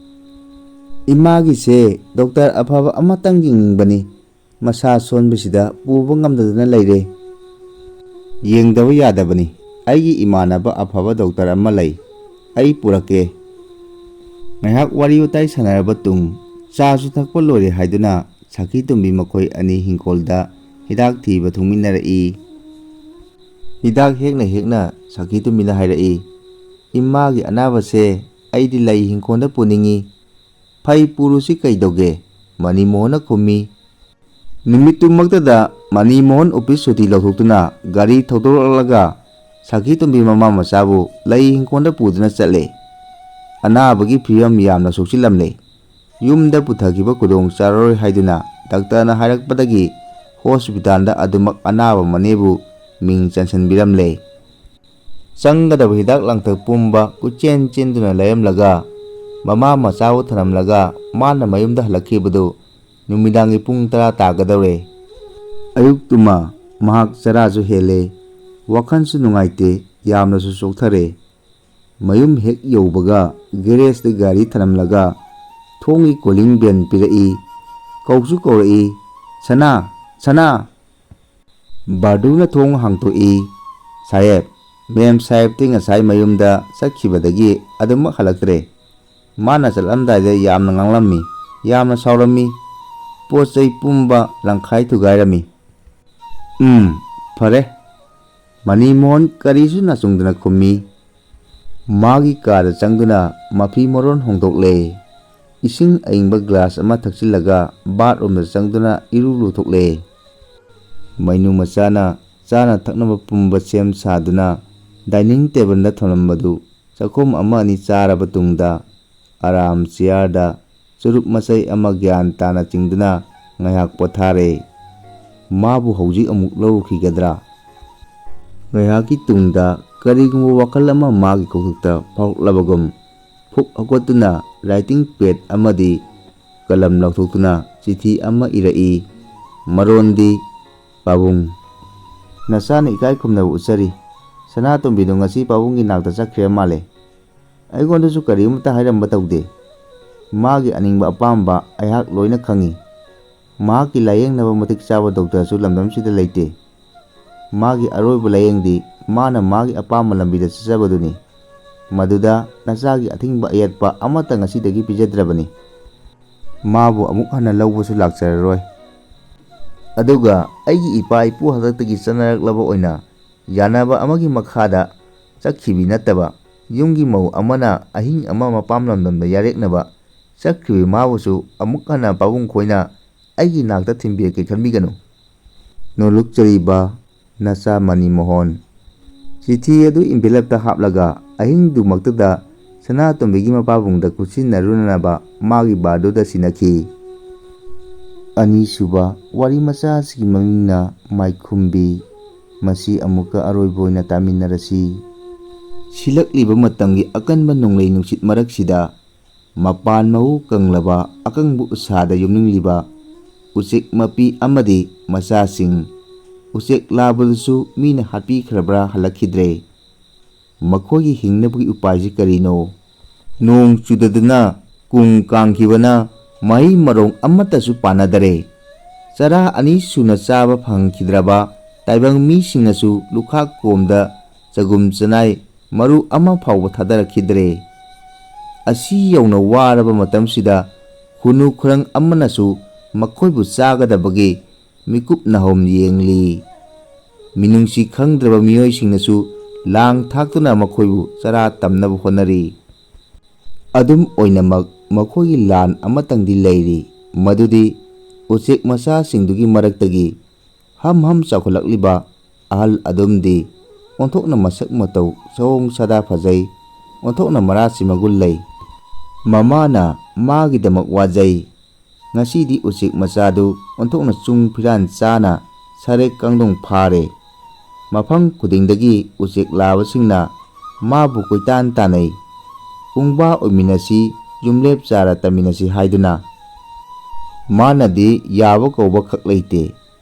"ꯏꯃꯥꯒꯤꯁꯦ ꯗꯣꯛꯇꯔ ꯑꯐꯕ ꯑꯃꯇꯪ ꯌꯦꯡꯅꯤꯡꯕꯅꯤ꯫ ꯃꯁꯥ ꯁꯣꯟꯕꯁꯤꯗ ꯄꯨꯕ ꯉꯝꯗꯗꯅ ꯂꯩꯔꯦ꯫ ꯌꯦꯡꯗꯕ ꯌꯥꯗꯕꯅꯤ꯫ ꯑꯩꯒꯤ ꯏꯃꯥꯟꯅꯕ ꯑꯐꯕ ꯗꯣꯛꯇꯔ ꯑꯃ ꯂꯩ꯫ ꯑꯩ ꯄꯨꯔꯛꯀꯦ꯫" ꯉꯥꯏꯍꯥꯛ ꯋꯥꯔꯤ ꯋꯥꯇꯥꯏ ꯁꯥꯟꯅꯔꯕ ꯇꯨꯡ, ꯆꯥꯁꯨ ꯊꯛꯄ ꯂꯣꯏꯔꯦ ꯍꯥꯏꯗꯨꯅ ꯁꯥꯈꯤꯇꯣꯝꯕꯤ ꯃꯈꯣꯏ ꯑꯅꯤ ꯍꯤꯡꯈꯣꯜꯗ ꯍꯤꯗꯥꯛ ꯊꯤꯕ ꯊꯣꯛꯃꯤꯟꯅꯔꯛꯏ꯫ ꯍꯤꯗꯥꯛ ꯍꯦꯛꯅ ꯍꯦꯛꯅ ꯁꯥꯈꯤꯇꯣꯝꯕꯤꯅ ꯍꯥꯏꯔꯛꯏ, "ꯏꯃꯥꯒꯤ ꯑꯅꯥꯕꯁꯦ ꯑꯩꯗꯤ ꯂꯩ ꯍꯤꯡꯈꯣꯜꯗ ꯄꯨꯅꯤꯡꯏ꯫" "ꯐꯩ, ꯄꯨꯔꯨꯁꯤ, ꯀꯩꯗꯧꯒꯦ?" ꯃꯅꯤꯃꯣꯍꯟꯅ ꯈꯨꯝꯃꯤ꯫ ꯅꯨꯃꯤꯠꯇꯨꯃꯛꯇꯗ ꯃꯅꯤꯃꯣꯍꯟ ꯑꯣꯐꯤꯁ ꯁꯨꯇꯤ ꯂꯧꯊꯣꯛꯇꯨꯅ ꯒꯥꯔꯤ ꯊꯧꯗꯣꯔꯛꯂꯒ ꯁꯥꯈꯤꯇꯣꯝꯕꯤ ꯃꯃꯥ ꯃꯆꯥꯕꯨ ꯂꯩ ꯍꯤꯡꯈꯣꯜꯗ ꯄꯨꯗꯨꯅ ꯆꯠꯂꯦ꯫ ꯑꯅꯥꯕꯒꯤ ꯐꯤꯕꯝ ꯌꯥꯝꯅ ꯁꯣꯛꯆꯤꯜꯂꯝꯂꯦ꯫ ꯌꯨꯝꯗ ꯄꯨꯊꯈꯤꯕ ꯈꯨꯗꯣꯡ ꯆꯥꯔꯔꯣꯏ ꯍꯥꯏꯗꯨꯅ ꯗꯥꯛꯇꯔꯅ ꯍꯥꯏꯔꯛꯄꯗꯒꯤ ꯍꯣꯁꯄꯤꯇꯥꯜꯗ ꯑꯗꯨꯃꯛ ꯑꯅꯥꯕ ꯃꯅꯦꯕꯨ ꯃꯤꯡ ꯆꯟꯁꯤꯟꯕꯤꯔꯝꯂꯦ꯫ ꯆꯪꯒꯗꯕ ꯍꯤꯗꯥꯛ ꯂꯥꯡꯊꯛ ꯄꯨꯝꯕ ꯀꯣꯏꯆꯦꯟ ꯆꯦꯟꯗꯨꯅ ꯂꯩꯔꯝꯂꯒ ꯃꯃꯥ ꯃꯆꯥꯕꯨ ꯊꯅꯝꯂꯒ ꯃꯥꯅ ꯃꯌꯨꯝꯗ ꯍꯜꯂꯛꯈꯤꯕꯗꯨ ꯅꯨꯃꯤꯗꯥꯡꯒꯤ ꯄꯨꯡ ꯇꯔꯥ ꯇꯥꯒꯗꯧꯔꯦ꯫ ꯑꯌꯨꯛꯇꯨꯃ ꯃꯍꯥꯛ ꯆꯔꯥꯁꯨ ꯍꯦꯜꯂꯦ, ꯋꯥꯈꯜꯁꯨ ꯅꯨꯡꯉꯥꯏꯇꯦ, ꯌꯥꯝꯅꯁꯨ ꯆꯣꯛꯊꯔꯦ꯫ ꯃꯌꯨꯝ ꯍꯦꯛ ꯌꯧꯕꯒ ꯒꯦꯔꯦꯖꯇ ꯒꯥꯔꯤ ꯊꯅꯝꯂꯒ ꯊꯣꯡꯒꯤ ꯀꯣꯂꯤꯡ ꯕꯦꯜ ꯄꯤꯔꯛꯏ꯫ ꯀꯧꯁꯨ ꯀꯧꯔꯛꯏ, "ꯁꯅꯥ, ꯁꯅꯥ!" ꯕꯥꯔꯗꯨꯅ ꯊꯣꯡ ꯍꯥꯡꯇꯣꯛꯏ꯫ "ꯁꯥꯍꯦꯕ, ꯃꯦꯝ ꯁꯥꯍꯦꯕꯇꯤ ꯉꯁꯥꯏ ꯃꯌꯨꯝꯗ ꯆꯠꯈꯤꯕꯗꯒꯤ ꯑꯗꯨꯃꯛ ꯍꯜꯂꯛꯇ꯭ꯔꯦ꯫ ꯃꯥꯅ ꯆꯠꯂꯝꯗꯥꯏꯗ ꯌꯥꯝꯅ ꯉꯥꯡꯂꯝꯃꯤ, ꯌꯥꯝꯅ ꯁꯥꯎꯔꯝꯃꯤ꯫ ꯄꯣꯠ ꯆꯩ ꯄꯨꯝꯕ ꯂꯪꯈꯥꯏ ꯊꯨꯒꯥꯏꯔꯝꯃꯤ꯫" "ꯎꯝ, ꯐꯔꯦ꯫" ꯃꯅꯤꯃꯣꯍꯟ ꯀꯔꯤꯁꯨ ꯅꯥꯆꯨꯡꯗꯅ ꯈꯨꯝꯃꯤ꯫ ꯃꯥꯒꯤ ꯀꯥꯗ ꯆꯪꯗꯨꯅ ꯃꯐꯤ ꯃꯔꯣꯟ ꯍꯣꯡꯗꯣꯛꯂꯦ꯫ ꯏꯁꯤꯡ ꯑꯏꯪꯕ ꯒ꯭ꯂꯥꯁ ꯑꯃ ꯊꯛꯆꯤꯜꯂꯒ ꯕꯥꯠꯔꯨꯝꯗ ꯆꯪꯗꯨꯅ ꯏꯔꯨ ꯂꯨꯊꯣꯛꯂꯦ꯫ ꯃꯩꯅꯨ ꯃꯆꯥꯅ ꯆꯥꯅ ꯊꯛꯅꯕ ꯄꯨꯝꯕ ꯁꯦꯝ ꯁꯥꯗꯨꯅ ꯗꯥꯏꯅꯤꯡ ꯇꯦꯕꯜꯗ ꯊꯝꯂꯝꯕꯗꯨ ꯆꯥꯛꯈꯨꯝ ꯑꯃ ꯑꯅꯤ ꯆꯥꯔꯕ ꯇꯨꯡꯗ ꯑꯔꯥꯝ ꯆꯤꯌꯥꯔꯗ ꯆꯨꯔꯨꯞ ꯃꯆꯩ ꯑꯃ ꯒ꯭ꯌꯥꯟ ꯇꯥꯅ ꯆꯤꯡꯗꯨꯅ ꯉꯥꯏꯍꯥꯛ ꯄꯣꯊꯥꯔꯦ꯫ ꯃꯥꯕꯨ ꯍꯧꯖꯤꯛ ꯑꯃꯨꯛ ꯂꯧꯔꯨꯈꯤꯒꯗ꯭ꯔꯥ? ꯉꯥꯏꯍꯥꯛꯀꯤ ꯇꯨꯡꯗ ꯀꯔꯤꯒꯨꯝꯕ ꯋꯥꯈꯜ ꯑꯃ ꯃꯥꯒꯤ ꯀꯣꯛꯊꯛꯇ ꯐꯥꯎꯔꯛꯂꯕꯒꯨꯝ ꯐꯨꯛ ꯍꯧꯒꯠꯇꯨꯅ ꯔꯥꯏꯇꯤꯡ ꯄꯦꯗ ꯑꯃꯗꯤ ꯀꯂꯝ ꯂꯧꯊꯣꯛꯇꯨꯅ ꯆꯤꯊꯤ ꯑꯃ ꯏꯔꯛꯏ꯫ ꯃꯔꯣꯟꯗꯤ, "ꯄꯥꯕꯨꯡ, ꯅꯆꯥꯅ ꯏꯀꯥꯏ ꯈꯨꯝꯅꯕ ꯎꯠꯆꯔꯤ꯫ ꯁꯅꯥꯇꯣꯝꯕꯤꯗꯨ ꯉꯁꯤ ꯄꯥꯕꯨꯡꯒꯤ ꯅꯥꯛꯇ ꯆꯠꯈ꯭ꯔꯦ ꯃꯥꯜꯂꯦ꯫ ꯑꯩꯉꯣꯟꯗꯁꯨ ꯀꯔꯤꯃꯠꯇ ꯍꯥꯏꯔꯝꯕ ꯇꯧꯗꯦ꯫ ꯃꯥꯒꯤ ꯑꯅꯤꯡꯕ ꯑꯄꯥꯝꯕ ꯑꯩꯍꯥꯛ ꯂꯣꯏꯅ ꯈꯪꯏ꯫ ꯃꯍꯥꯛꯀꯤ ꯂꯥꯌꯦꯡꯅꯕ ꯃꯇꯤꯛ ꯆꯥꯕ ꯗꯣꯛꯇꯔꯁꯨ ꯂꯝꯗꯝꯁꯤꯗ ꯂꯩꯇꯦ꯫ ꯃꯥꯒꯤ ꯑꯔꯣꯏꯕ ꯂꯥꯌꯦꯡꯗꯤ ꯃꯥꯅ ꯃꯥꯒꯤ ꯑꯄꯥꯝꯕ ꯂꯝꯕꯤꯗ ꯆꯠꯆꯕꯗꯨꯅꯤ꯫ ꯃꯗꯨꯗ ꯅꯆꯥꯒꯤ ꯑꯊꯤꯡꯕ ꯑꯌꯦꯠꯄ ꯑꯃꯠꯇ ꯉꯁꯤꯗꯒꯤ ꯄꯤꯖꯗ꯭ꯔꯕꯅꯤ꯫" ꯃꯥꯕꯨ ꯑꯃꯨꯛ ꯍꯟꯅ ꯂꯧꯕꯁꯨ ꯂꯥꯛꯆꯔꯔꯣꯏ꯫ ꯑꯗꯨꯒ ꯑꯩꯒꯤ ꯏꯄꯥ ꯏꯄꯨ ꯍꯥꯛꯇꯛꯇꯒꯤ ꯆꯠꯅꯔꯛꯂꯕ ꯑꯣꯏꯅ ꯌꯥꯅꯕ ꯑꯃꯒꯤ ꯃꯈꯥꯗ ꯆꯠꯈꯤꯕꯤ ꯅꯠꯇꯕ, ꯌꯨꯝꯒꯤ ꯃꯧ ꯑꯃꯅ ꯑꯍꯤꯡ ꯑꯃ ꯃꯄꯥꯝ ꯂꯝꯗꯝꯗ ꯌꯥꯔꯦꯛꯅꯕ ꯆꯠꯈ꯭ꯔꯤꯕꯤ ꯃꯥꯕꯨꯁꯨ ꯑꯃꯨꯛ ꯍꯟꯅ ꯄꯥꯕꯨꯡ ꯈꯣꯏꯅ ꯑꯩꯒꯤ ꯅꯥꯛꯇ ꯊꯤꯟꯕꯤꯔꯛꯀꯦ ꯈꯟꯕꯤꯒꯅꯨ꯫ ꯅꯣꯜꯂꯨꯛꯆꯔꯤꯕ ꯅꯆꯥ ꯃꯅꯤ ꯃꯣꯍꯟ꯫ ꯆꯤꯊꯤ ꯑꯗꯨ envelope ꯇ ꯍꯥꯞꯂꯒ ꯑꯍꯤꯡꯗꯨꯃꯛꯇꯗ ꯁꯅꯥꯇꯣꯝꯕꯤꯒꯤ ꯃꯄꯥꯕꯨꯡꯗ ꯈꯨꯠꯁꯤꯟꯅꯔꯨꯅꯅꯕ ꯃꯥꯒꯤ ꯕꯥꯔꯗꯨꯗ ꯁꯤꯟꯅꯈꯤ꯫ ꯑꯅꯤꯁꯨꯕ ꯋꯥꯔꯤ ꯃꯆꯥ ꯑꯁꯤꯒꯤ ꯃꯃꯤꯡꯅ ꯃꯥꯏꯈꯨꯝꯕꯤ꯫ ꯃꯁꯤ ꯑꯃꯨꯛꯀ ꯑꯔꯣꯏꯕ ꯑꯣꯏꯅ ꯇꯥꯃꯤꯟꯅꯔꯁꯤ꯫ ꯁꯤꯜꯂꯛꯂꯤꯕ ꯃꯇꯝꯒꯤ ꯑꯀꯟꯕ ꯅꯣꯡꯂꯩ ꯅꯨꯡꯁꯤꯠ ꯃꯔꯛꯁꯤꯗ ꯃꯄꯥꯟ ꯃꯎ ꯀꯪꯂꯕ ꯑꯀꯪꯕ ꯎꯁꯥꯗ ꯌꯣꯝꯅꯤꯡꯂꯤꯕ ꯎꯆꯦꯛ ꯃꯄꯤ ꯑꯃꯗꯤ ꯃꯆꯥꯁꯤꯡ, ꯎꯆꯦꯛ ꯂꯥꯕꯗꯨꯁꯨ ꯃꯤꯅ ꯍꯥꯠꯄꯤꯈ꯭ꯔꯕ꯭ꯔꯥ ꯍꯜꯂꯛꯈꯤꯗ꯭ꯔꯦ꯫ ꯃꯈꯣꯏꯒꯤ ꯍꯤꯡꯅꯕꯒꯤ ꯎꯄꯥꯏꯁꯤ ꯀꯔꯤꯅꯣ? ꯅꯣꯡ ꯆꯨꯗꯗꯅ ꯀꯨꯡ ꯀꯥꯡꯈꯤꯕꯅ ꯃꯍꯩ ꯃꯔꯣꯡ ꯑꯃꯠꯇꯁꯨ ꯄꯥꯟꯅꯗꯔꯦ꯫ ꯆꯔꯥ ꯑꯅꯤ ꯁꯨꯅ ꯆꯥꯕ ꯐꯪꯈꯤꯗ꯭ꯔꯕ ꯇꯥꯏꯕꯪ ꯃꯤꯁꯤꯡꯅꯁꯨ ꯂꯨꯈꯥꯛ ꯀꯣꯝꯗ ꯆꯒꯨꯝ ꯆꯅꯥꯏ ꯃꯔꯨ ꯑꯃ ꯐꯥꯎꯕ ꯊꯥꯗꯔꯛꯈꯤꯗ꯭ꯔꯦ꯫ ꯑꯁꯤ ꯌꯧꯅ ꯋꯥꯔꯕ ꯃꯇꯝꯁꯤꯗ ꯈꯨꯅꯨ ꯈꯨꯔꯪ ꯑꯃꯅꯁꯨ ꯃꯈꯣꯏꯕꯨ ꯆꯥꯒꯗꯕꯒꯤ ꯃꯤꯀꯨꯞ ꯅꯥꯍꯣꯝ ꯌꯦꯡꯂꯤ꯫ ꯃꯤꯅꯨꯡꯁꯤ ꯈꯪꯗ꯭ꯔꯕ ꯃꯤꯑꯣꯏꯁꯤꯡꯅꯁꯨ ꯂꯥꯡ ꯊꯥꯛꯇꯨꯅ ꯃꯈꯣꯏꯕꯨ ꯆꯔꯥ ꯇꯝꯅꯕ ꯍꯣꯠꯅꯔꯤ꯫ ꯑꯗꯨꯝ ꯑꯣꯏꯅꯃꯛ, ꯃꯈꯣꯏꯒꯤ ꯂꯥꯟ ꯑꯃꯇꯪꯗꯤ ꯂꯩꯔꯤ, ꯃꯗꯨꯗꯤ ꯎꯆꯦꯛ ꯃꯆꯥꯁꯤꯡꯗꯨꯒꯤ ꯃꯔꯛꯇꯒꯤ ꯍꯝ ꯍꯝ ꯆꯥꯎꯈꯠꯂꯛꯂꯤꯕ ꯑꯍꯜ ꯑꯗꯨꯝꯗꯤ ꯑꯣꯟꯊꯣꯛꯅ ꯃꯁꯛ ꯃꯇꯧ, ꯁꯑꯣꯡ ꯁꯥꯗꯥ ꯐꯖꯩ, ꯑꯣꯟꯊꯣꯛꯅ ꯃꯔꯥꯁꯤ ꯃꯒꯨꯟ ꯂꯩ꯫ ꯃꯃꯥꯅ ꯃꯥꯒꯤꯗꯃꯛ ꯋꯥꯖꯩ꯫ ꯉꯁꯤꯗꯤ ꯎꯆꯦꯛ ꯃꯆꯥꯗꯨ ꯑꯣꯟꯊꯣꯛꯅ ꯆꯨꯡ ꯐꯤꯔꯥꯟ ꯆꯥꯅ ꯁꯔꯦꯛ ꯀꯥꯡꯗꯣꯡ ꯐꯥꯔꯦ꯫ ꯃꯐꯝ ꯈꯨꯗꯤꯡꯗꯒꯤ ꯎꯆꯦꯛ ꯂꯥꯕꯁꯤꯡꯅ ꯃꯥꯕꯨ ꯀꯣꯏꯇꯥꯟ ꯇꯥꯟꯅꯩ꯫ ꯎꯪꯕꯥ ꯑꯣꯏꯃꯤꯟꯅꯁꯤ, ꯌꯨꯝꯂꯦꯞ ꯆꯥꯔ ꯇꯝꯃꯤꯟꯅꯁꯤ ꯍꯥꯏꯗꯨꯅ꯫ ꯃꯥꯅꯗꯤ ꯌꯥꯕ ꯀꯧꯕ ꯈꯛ ꯂꯩꯇꯦ꯫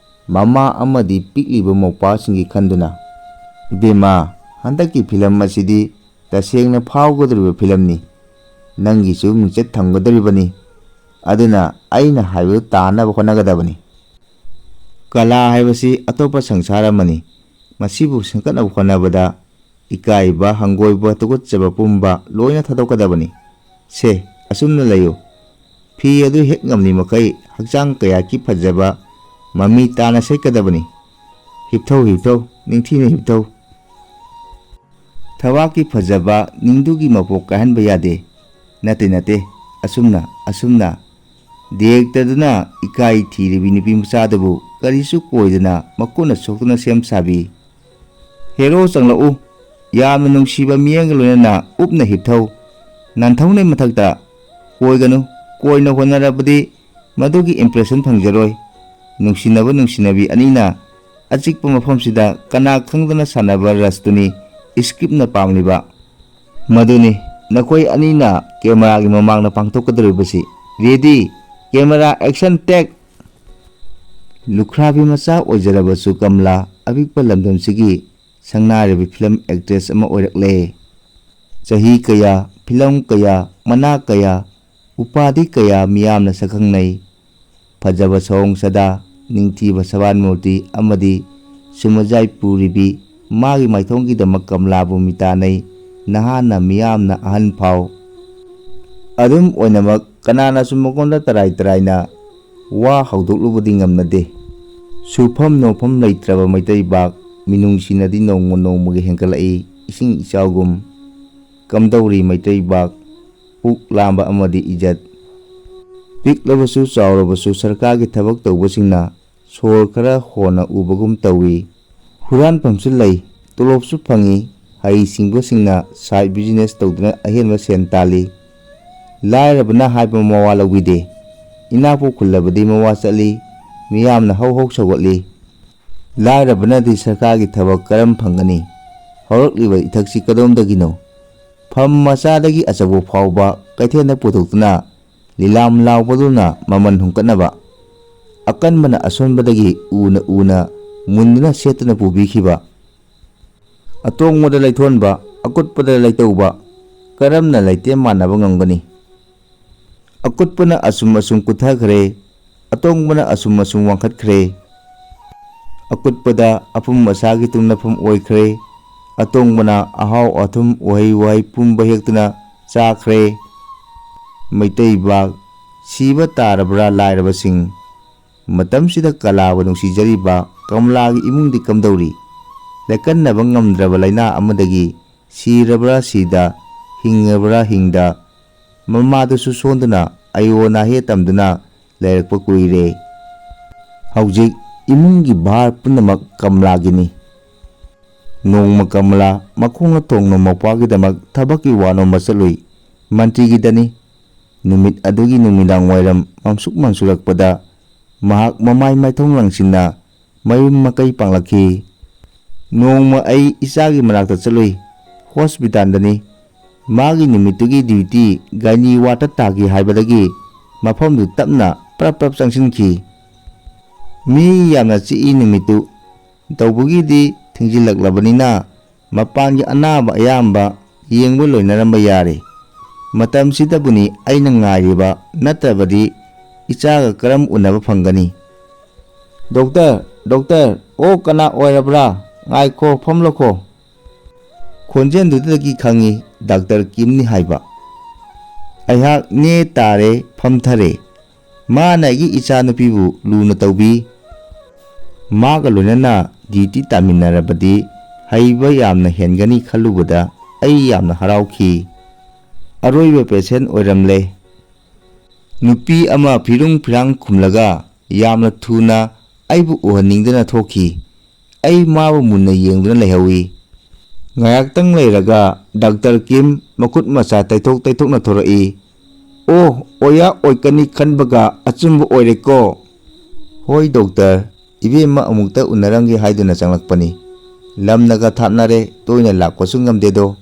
ꯃꯃꯥ ꯑꯃꯗꯤ ꯄꯤꯛꯂꯤꯕ ꯃꯧꯄ꯭ꯋꯥꯁꯤꯡꯒꯤ ꯈꯟꯗꯨꯅ, "ꯏꯕꯦꯝꯃ, ꯍꯟꯗꯛꯀꯤ ꯐꯤꯂꯝ ꯑꯁꯤꯗꯤ ꯇꯁꯦꯡꯅ ꯐꯥꯎꯒꯗꯧꯔꯤꯕ ꯐꯤꯂꯝꯅꯤ꯫ ꯅꯪꯒꯤꯁꯨ ꯃꯤꯡꯆꯠ ꯊꯝꯒꯗꯧꯔꯤꯕꯅꯤ꯫ ꯑꯗꯨꯅ ꯑꯩꯅ ꯍꯥꯏꯕꯗꯨ ꯇꯥꯅꯕ ꯍꯣꯠꯅꯒꯗꯕꯅꯤ꯫ ꯀꯂꯥ ꯍꯥꯏꯕꯁꯤ ꯑꯇꯣꯞꯄ ꯁꯪꯁꯥꯔ ꯑꯃꯅꯤ꯫ ꯃꯁꯤꯕꯨ ꯁꯦꯝꯒꯠꯅꯕ ꯍꯣꯠꯅꯕꯗ ꯏꯀꯥꯏꯕ, ꯍꯪꯒꯣꯏꯕ, ꯇꯨꯀꯠꯆꯕ ꯄꯨꯝꯕ ꯂꯣꯏꯅ ꯊꯥꯗꯣꯛꯀꯗꯕꯅꯤ꯫ ꯁꯦ, ꯑꯁꯨꯝꯅ ꯂꯩꯌꯨ꯫ ꯐꯤ ꯑꯗꯨ ꯍꯦꯛ ꯉꯝꯂꯤ ꯃꯈꯩ ꯍꯛꯆꯥꯡ ꯀꯌꯥꯠꯀꯤ ꯐꯖꯕ ꯃꯃꯤ ꯇꯥꯅ ꯁꯦꯠꯀꯗꯕꯅꯤ꯫ ꯍꯤꯞꯊꯧ, ꯍꯤꯞꯊꯧ, ꯅꯤꯡꯊꯤꯅ ꯍꯤꯞꯊꯧ꯫ ꯊꯕꯥꯛꯀꯤ ꯐꯖꯕ ꯅꯤꯡꯗꯨꯒꯤ ꯃꯄꯣꯛ ꯀꯥꯏꯍꯟꯕ ꯌꯥꯗꯦ꯫ ꯅꯠꯇꯦ, ꯅꯠꯇꯦ, ꯑꯁꯨꯝꯅ, ꯑꯁꯨꯝꯅ꯫ ꯗꯤꯔꯦꯛꯇꯔꯗꯨꯅ ꯏꯀꯥꯏ ꯊꯤꯔꯤꯕꯤ ꯅꯨꯄꯤ ꯃꯆꯥꯗꯨꯕꯨ ꯀꯔꯤꯁꯨ ꯀꯣꯏꯗꯅ ꯃꯀꯨꯅ ꯁꯣꯛꯇꯨꯅ ꯁꯦꯝ ꯁꯥꯕꯤ꯫ "ꯍꯦꯔꯣ, ꯆꯪꯂꯛꯎ꯫ ꯌꯥꯝꯅ ꯅꯨꯡꯁꯤꯕ ꯃꯤꯠꯌꯦꯡꯒ ꯂꯣꯏꯅꯅ ꯎꯞꯅ ꯍꯤꯞꯊꯧ꯫ ꯅꯥꯟꯊꯧꯅꯩ ꯃꯊꯛꯇ꯫ ꯀꯣꯏꯒꯅꯨ, ꯀꯣꯏꯅ ꯍꯣꯠꯅꯔꯕꯗꯤ ꯃꯗꯨꯒꯤ ꯏꯝꯄ꯭ꯔꯦꯁꯟ ꯐꯪꯖꯔꯣꯏ꯫ ꯅꯨꯡꯁꯤꯅꯕ ꯅꯨꯡꯁꯤꯅꯕꯤ ꯑꯅꯤꯅ ꯑꯆꯤꯛꯄ ꯃꯐꯝꯁꯤꯗ ꯀꯅꯥ ꯈꯪꯗꯅ ꯁꯥꯟꯅꯕ ꯔꯁꯇꯨꯅꯤ ꯏꯁꯀ꯭ꯔꯤꯞꯅ ꯄꯥꯝꯂꯤꯕ꯫ ꯃꯗꯨꯅꯤ ꯅꯈꯣꯏ ꯑꯅꯤꯅ ꯀꯦꯃꯦꯔꯥꯒꯤ ꯃꯃꯥꯡꯗ ꯄꯥꯡꯊꯣꯛꯀꯗꯧꯔꯤꯕꯁꯤ꯫ Ready, camera, action, take!" ꯂꯨꯈ꯭ꯔꯥꯕꯤ ꯃꯆꯥ ꯑꯣꯏꯖꯔꯕꯁꯨ ꯀꯃꯂꯥ ꯑꯄꯤꯛꯄ ꯂꯝꯗꯝꯁꯤꯒꯤ ꯁꯪꯅꯥꯏꯔꯕꯤ ꯐꯤꯂꯝ ꯑꯦꯛꯇ꯭ꯔꯦꯁ ꯑꯃ ꯑꯣꯏꯔꯛꯂꯦ꯫ ꯆꯍꯤ ꯀꯌꯥ, ꯐꯤꯂꯝ ꯀꯌꯥ, ꯃꯅꯥ ꯀꯌꯥ, ꯎꯄꯥꯗꯤ ꯀꯌꯥ ꯃꯤꯌꯥꯝꯅ ꯁꯛꯈꯪꯅꯩ꯫ ꯐꯖꯕ ꯁꯑꯣꯡ ꯁꯥꯗꯥ, ꯅꯤꯡꯊꯤꯕ ꯁꯕꯥꯟ ꯃꯨꯔꯇꯤ ꯑꯃꯗꯤ ꯁꯨꯃꯖꯥꯏ ꯄꯨꯔꯤꯕꯤ ꯃꯥꯒꯤ ꯃꯥꯏꯊꯣꯡꯒꯤꯗꯃꯛ ꯀꯃꯂꯥꯕꯨ ꯃꯤꯇꯥꯅꯩ꯫ ꯅꯍꯥꯅ ꯃꯤꯌꯥꯝꯅ ꯑꯍꯟ ꯐꯥꯎ꯫ ꯑꯗꯨꯝ ꯑꯣꯏꯅꯃꯛ ꯀꯅꯥꯅꯁꯨ ꯃꯉꯣꯟꯗ ꯇꯔꯥꯏ ꯇꯔꯥꯏꯅ ꯋꯥ ꯍꯧꯗꯣꯛꯂꯨꯕꯗꯤ ꯉꯝꯅꯗꯦ꯫ ꯁꯨꯐꯝ ꯅꯣꯝꯐꯝ ꯂꯩꯇ꯭ꯔꯕ ꯃꯩꯇꯩ ꯕꯥꯛ ꯃꯤꯅꯨꯡꯁꯤꯅꯗꯤ ꯅꯣꯡꯃ ꯅꯣꯡꯃꯒꯤ ꯍꯦꯟꯒꯠꯂꯛꯏ꯫ ꯏꯁꯤꯡ ꯏꯆꯥꯎꯒꯨꯝ ꯀꯝꯗꯧꯔꯤ ꯃꯩꯇꯩ ꯕꯥꯛ ꯄꯨꯛ ꯂꯥꯝꯕ ꯑꯃꯗꯤ ꯏꯖꯠ꯫ ꯄꯤꯛꯂꯕꯁꯨ ꯆꯥꯎꯔꯕꯁꯨ ꯁꯔꯀꯥꯔꯒꯤ ꯊꯕꯛ ꯇꯧꯕꯁꯤꯡꯅ ꯁꯣꯔ ꯈꯔ ꯍꯣꯟꯅ ꯎꯕꯒꯨꯝ ꯇꯧꯏ꯫ ꯍꯨꯔꯥꯟꯐꯝꯁꯨ ꯂꯩ, ꯇꯣꯂꯣꯞꯁꯨ ꯐꯪꯏ, ꯍꯩꯁꯤꯡꯕꯁꯤꯡꯅ ꯁꯥꯏꯠ ꯕꯤꯖꯤꯅꯦꯁ ꯇꯧꯗꯨꯅ ꯑꯍꯦꯟꯕ ꯁꯦꯟ ꯇꯥꯜꯂꯤ꯫ ꯂꯥꯏꯔꯕꯅ ꯍꯥꯏꯕ ꯃꯋꯥ ꯂꯧꯕꯤꯗꯦ꯫ ꯏꯅꯥꯛꯄꯨ ꯈꯨꯜꯂꯕꯗꯤ ꯃꯋꯥ ꯆꯠꯂꯤ, ꯃꯤꯌꯥꯝꯅ ꯍꯧ ꯍꯧ ꯁꯧꯒꯠꯂꯤ꯫ ꯂꯥꯏꯔꯕꯅꯗꯤ ꯁꯔꯀꯥꯔꯒꯤ ꯊꯕꯛ ꯀꯔꯝ ꯐꯪꯒꯅꯤ? ꯍꯧꯔꯛꯂꯤꯕ ꯏꯊꯛꯁꯤ ꯀꯗꯣꯝꯗꯒꯤꯅꯣ? ꯐꯝ ꯃꯆꯥꯗꯒꯤ ꯑꯆꯧꯕ ꯐꯥꯎꯕ ꯀꯩꯊꯦꯜꯗ ꯄꯨꯊꯣꯛꯇꯨꯅ ꯂꯤꯂꯥꯝ ꯂꯥꯎꯕꯗꯨꯅ ꯃꯃꯜ ꯍꯨꯝꯀꯠꯅꯕ꯫ ꯑꯀꯟꯕꯅ ꯑꯁꯣꯟꯕꯗꯒꯤ ꯎꯅ ꯎꯅ ꯃꯨꯟꯗꯨꯅ ꯁꯦꯠꯇꯨꯅ ꯄꯨꯕꯤꯈꯤꯕ꯫ ꯑꯇꯣꯡꯕꯗ ꯂꯩꯊꯣꯟꯕ, ꯑꯀꯨꯠꯄꯗ ꯂꯩꯇꯧꯕ, ꯀꯔꯝꯅ ꯂꯩꯇꯦꯝ ꯃꯥꯟꯅꯕ ꯉꯝꯒꯅꯤ? ꯑꯀꯨꯠꯄꯅ ꯑꯁꯨꯝ ꯑꯁꯨꯝ ꯀꯨꯠꯊꯈ꯭ꯔꯦ, ꯑꯇꯣꯡꯕꯅ ꯑꯁꯨꯝ ꯑꯁꯨꯝ ꯋꯥꯡꯈꯠꯈ꯭ꯔꯦ꯫ ꯑꯀꯨꯠꯄꯗ ꯑꯄꯨꯝ ꯑꯁꯥꯒꯤ ꯇꯨꯝꯅꯐꯝ ꯑꯣꯏꯈ꯭ꯔꯦ, ꯑꯇꯣꯡꯕꯅ ꯑꯍꯥꯎ ꯑꯊꯨꯝ, ꯎꯍꯩ ꯋꯥꯍꯩ ꯄꯨꯝꯕ ꯍꯦꯛꯇꯨꯅ ꯆꯥꯈ꯭ꯔꯦ꯫ ꯃꯩꯇꯩ ꯕꯥꯛ ꯁꯤꯕ ꯇꯥꯔꯕ꯭ꯔꯥ ꯂꯥꯏꯔꯕꯁꯤꯡ? ꯃꯇꯝꯁꯤꯗ ꯀꯂꯥꯕꯨ ꯅꯨꯡꯁꯤꯖꯔꯤꯕ ꯀꯃꯂꯥꯒꯤ ꯏꯃꯨꯡꯗꯤ ꯀꯝꯗꯧꯔꯤ? ꯂꯦꯀꯟꯅꯕ ꯉꯝꯗ꯭ꯔꯕ ꯂꯥꯏꯅꯥ ꯑꯃꯗꯒꯤ ꯁꯤꯔꯕ꯭ꯔꯥ ꯁꯤꯗ, ꯍꯤꯡꯉꯕ꯭ꯔꯥ ꯍꯤꯡꯗ, ꯃꯃꯥꯗꯨꯁꯨ ꯁꯣꯟꯗꯨꯅ ꯑꯌꯣ ꯅꯥꯍꯦ ꯇꯝꯗꯨꯅ ꯂꯩꯔꯛꯄ ꯀꯨꯏꯔꯦ꯫ ꯍꯧꯖꯤꯛ ꯏꯃꯨꯡꯒꯤ ꯚꯥꯔ ꯄꯨꯝꯅꯃꯛ ꯀꯃꯂꯥꯒꯤꯅꯤ꯫ ꯅꯣꯡꯃ ꯀꯃꯂꯥ ꯃꯈꯣꯡꯅ ꯊꯣꯡꯅ ꯃꯧꯄ꯭ꯋꯥꯒꯤꯗꯃꯛ ꯊꯕꯛꯀꯤ ꯋꯥ ꯅꯣꯝꯕ ꯆꯠꯂꯨꯏ꯫ ꯃꯟꯇ꯭ꯔꯤꯒꯤꯗꯅꯤ꯫ ꯅꯨꯃꯤꯠ ꯑꯗꯨꯒꯤ ꯅꯨꯃꯤꯗꯥꯡ ꯋꯥꯏꯔꯝ ꯃꯝꯁꯨꯛ ꯃꯝꯁꯨꯔꯛꯄꯗ ꯃꯍꯥꯛ ꯃꯃꯥꯏ ꯃꯥꯏꯊꯣꯡ ꯂꯪꯁꯤꯟꯅ ꯃꯌꯨꯝ ꯃꯀꯩ ꯄꯥꯡꯂꯛꯈꯤ꯫ ꯅꯣꯡꯃ ꯑꯩ ꯏꯆꯥꯒꯤ ꯃꯅꯥꯛꯇ ꯆꯠꯂꯨꯏ꯫ ꯍꯣꯁꯄꯤꯇꯥꯜꯗꯅꯤ꯫ ꯃꯥꯒꯤ ꯅꯨꯃꯤꯠꯇꯨꯒꯤ ꯗ꯭ꯌꯨꯇꯤ ꯒꯥꯏꯅꯤ ꯋꯥꯔꯗꯇ ꯇꯥꯈꯤ ꯍꯥꯏꯕꯗꯒꯤ ꯃꯐꯝꯗꯨ ꯇꯞꯅ ꯄ꯭ꯔꯞ ꯄ꯭ꯔꯞ ꯆꯪꯁꯤꯟꯈꯤ꯫ ꯃꯤ ꯌꯥꯝꯅ ꯆꯤꯛꯏ ꯅꯨꯃꯤꯠꯇꯨ꯫ ꯇꯧꯕꯒꯤꯗꯤ ꯊꯤꯡꯖꯤꯜꯂꯛꯂꯕꯅꯤꯅ ꯃꯄꯥꯟꯒꯤ ꯑꯅꯥꯕ ꯑꯌꯥꯝꯕ ꯌꯦꯡꯕ ꯂꯣꯏꯅꯔꯝꯕ ꯌꯥꯔꯦ꯫ ꯃꯇꯝꯁꯤꯗꯕꯨꯅꯤ ꯑꯩꯅ ꯉꯥꯏꯔꯤꯕ, ꯅꯠꯇ꯭ꯔꯕꯗꯤ ꯏꯆꯥꯒ ꯀꯔꯝ ꯎꯅꯕ ꯐꯪꯒꯅꯤ? "ꯗꯣꯛꯇꯔ, ꯗꯣꯛꯇꯔ, ꯑꯣ ꯀꯅꯥ ꯑꯣꯏꯔꯕ꯭ꯔꯥ? ꯉꯥꯏꯈꯣ, ꯐꯝꯂꯈꯣ꯫" ꯈꯣꯟꯖꯦꯜꯗꯨꯗꯒꯤ ꯈꯪꯉꯤ ꯗꯥꯛꯇꯔ ꯀꯤꯝꯅꯤ ꯍꯥꯏꯕ꯫ ꯑꯩꯍꯥꯛ ꯅꯦ ꯇꯥꯔꯦ, ꯐꯝꯊꯔꯦ꯫ ꯃꯥꯅ ꯑꯩꯒꯤ ꯏꯆꯥꯅꯨꯄꯤꯕꯨ ꯂꯨꯅ ꯇꯧꯕꯤ꯫ ꯃꯥꯒ ꯂꯣꯏꯅꯅ ꯗ꯭ꯌꯨꯇꯤ ꯇꯥꯃꯤꯟꯅꯔꯕꯗꯤ ꯍꯩꯕ ꯌꯥꯝꯅ ꯍꯦꯟꯒꯅꯤ ꯈꯜꯂꯨꯕꯗ ꯑꯩ ꯌꯥꯝꯅ ꯍꯔꯥꯎꯈꯤ꯫ ꯑꯔꯣꯏꯕ ꯄꯦꯁꯦꯟ ꯑꯣꯏꯔꯝꯂꯦ꯫ ꯅꯨꯄꯤ ꯑꯃ ꯐꯤꯔꯨꯡ ꯐꯤꯔꯥꯡ ꯈꯨꯝꯂꯒ ꯌꯥꯝꯅ ꯊꯨꯅ ꯑꯩꯕꯨ ꯎꯍꯟꯅꯤꯡꯗꯨꯅ ꯊꯣꯛꯈꯤ꯫ ꯑꯩ ꯃꯥꯕꯨ ꯃꯨꯟꯅ ꯌꯦꯡꯗꯨꯅ ꯂꯩꯍꯧꯏ꯫ ꯉꯥꯏꯍꯥꯛꯇꯪ ꯂꯩꯔꯒ ꯗꯥꯛꯇꯔ ꯀꯤꯝ ꯃꯈꯨꯠ ꯃꯁꯥ ꯇꯩꯊꯣꯛ ꯇꯩꯊꯣꯛꯅ ꯊꯣꯔꯛꯏ꯫ "ꯑꯣ, ꯑꯣꯌꯥ ꯑꯣꯏꯀꯅꯤ ꯈꯟꯕꯒ ꯑꯆꯨꯝꯕ ꯑꯣꯏꯔꯦꯀꯣ꯫" "ꯍꯣꯏ ꯗꯣꯛꯇꯔ, ꯏꯕꯦꯝꯃ ꯑꯃꯨꯛꯇ ꯎꯅꯔꯝꯒꯦ ꯍꯥꯏꯗꯨꯅ ꯆꯪꯂꯛꯄꯅꯤ꯫ ꯂꯝꯅꯒ ꯊꯥꯞꯅꯔꯦ, ꯇꯣꯏꯅ ꯂꯥꯛꯄꯁꯨ ꯉꯝꯗꯦꯗꯣ꯫"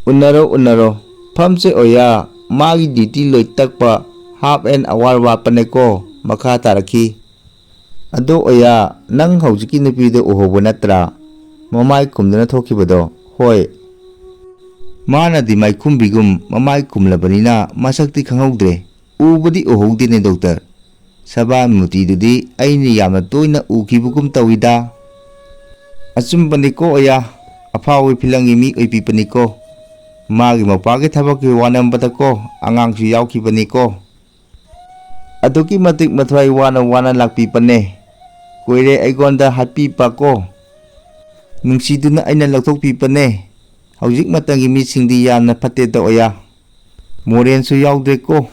"ꯎꯅꯔꯣ, ꯎꯅꯔꯣ꯫ ꯐꯝꯁꯦ ꯑꯣꯌꯥ, ꯃꯥꯒꯤ ꯗ꯭ꯌꯨꯇꯤ ꯂꯣꯏ ꯇꯛꯄ half an hour ꯋꯥꯠꯄꯅꯦꯀꯣ꯫" ꯃꯈꯥ ꯇꯥꯔꯛꯈꯤ꯫ "ꯑꯗꯣ ꯑꯣꯌꯥ, ꯅꯪ ꯍꯧꯖꯤꯛꯀꯤ ꯅꯨꯄꯤꯗꯣ ꯎꯍꯧꯕ ꯅꯠꯇ꯭ꯔꯥ? ꯃꯃꯥꯏ ꯈꯨꯝꯗꯨꯅ ꯊꯣꯛꯈꯤꯕꯗꯣ?" "ꯍꯣꯏ꯫" "ꯃꯥꯅꯗꯤ ꯃꯥꯏꯈꯨꯝꯕꯤꯒꯨꯝ ꯃꯃꯥꯏ ꯈꯨꯝꯂꯕꯅꯤꯅ ꯃꯁꯛꯇꯤ ꯈꯪꯍꯧꯗ꯭ꯔꯦ꯫ ꯎꯕꯨꯗꯤ ꯎꯍꯧꯗꯦꯅꯦ ꯗꯣꯛꯇꯔ꯫ ꯁꯕꯥꯟ ꯃꯨꯇꯤꯗꯨꯗꯤ ꯑꯩꯅ ꯌꯥꯝꯅ ꯇꯣꯏꯅ ꯎꯈꯤꯕꯒꯨꯝ ꯇꯧꯏꯗ꯫" "ꯑꯆꯨꯝꯕꯅꯤꯀꯣ ꯑꯣꯌꯥ, ꯑꯐꯥꯎꯕ ꯐꯤꯂꯝꯒꯤ ꯃꯤ ꯑꯣꯏꯕꯤꯕꯅꯤꯀꯣ꯫ ꯃꯥꯒꯤ ꯃꯄꯥꯒꯤ ꯊꯕꯛꯀꯤ ꯋꯥꯅꯝꯕꯗꯀꯣ ꯑꯉꯥꯡꯁꯨ ꯌꯥꯎꯈꯤꯕꯅꯤꯀꯣ꯫" ꯑꯗꯨꯛꯀꯤ ꯃꯇꯤꯛ ꯃꯊ꯭ꯋꯥꯏ ꯋꯥꯅ ꯋꯥꯅ ꯂꯥꯛꯄꯤꯕꯅꯦ꯫ ꯀꯨꯏꯔꯦ ꯑꯩꯉꯣꯟꯗ ꯍꯥꯠꯄꯤꯕꯀꯣ꯫ ꯅꯨꯡꯁꯤꯗꯨꯅ ꯑꯩꯅ ꯂꯧꯊꯣꯛꯄꯤꯕꯅꯦ꯫ ꯍꯧꯖꯤꯛ ꯃꯇꯝꯒꯤ ꯃꯤꯁꯤꯡꯗꯤ ꯌꯥꯝꯅ ꯐꯠꯇꯦꯗ ꯑꯣꯌꯥ꯫ ꯃꯣꯔꯦꯟꯁꯨ ꯌꯥꯎꯗ꯭ꯔꯦꯀꯣ꯫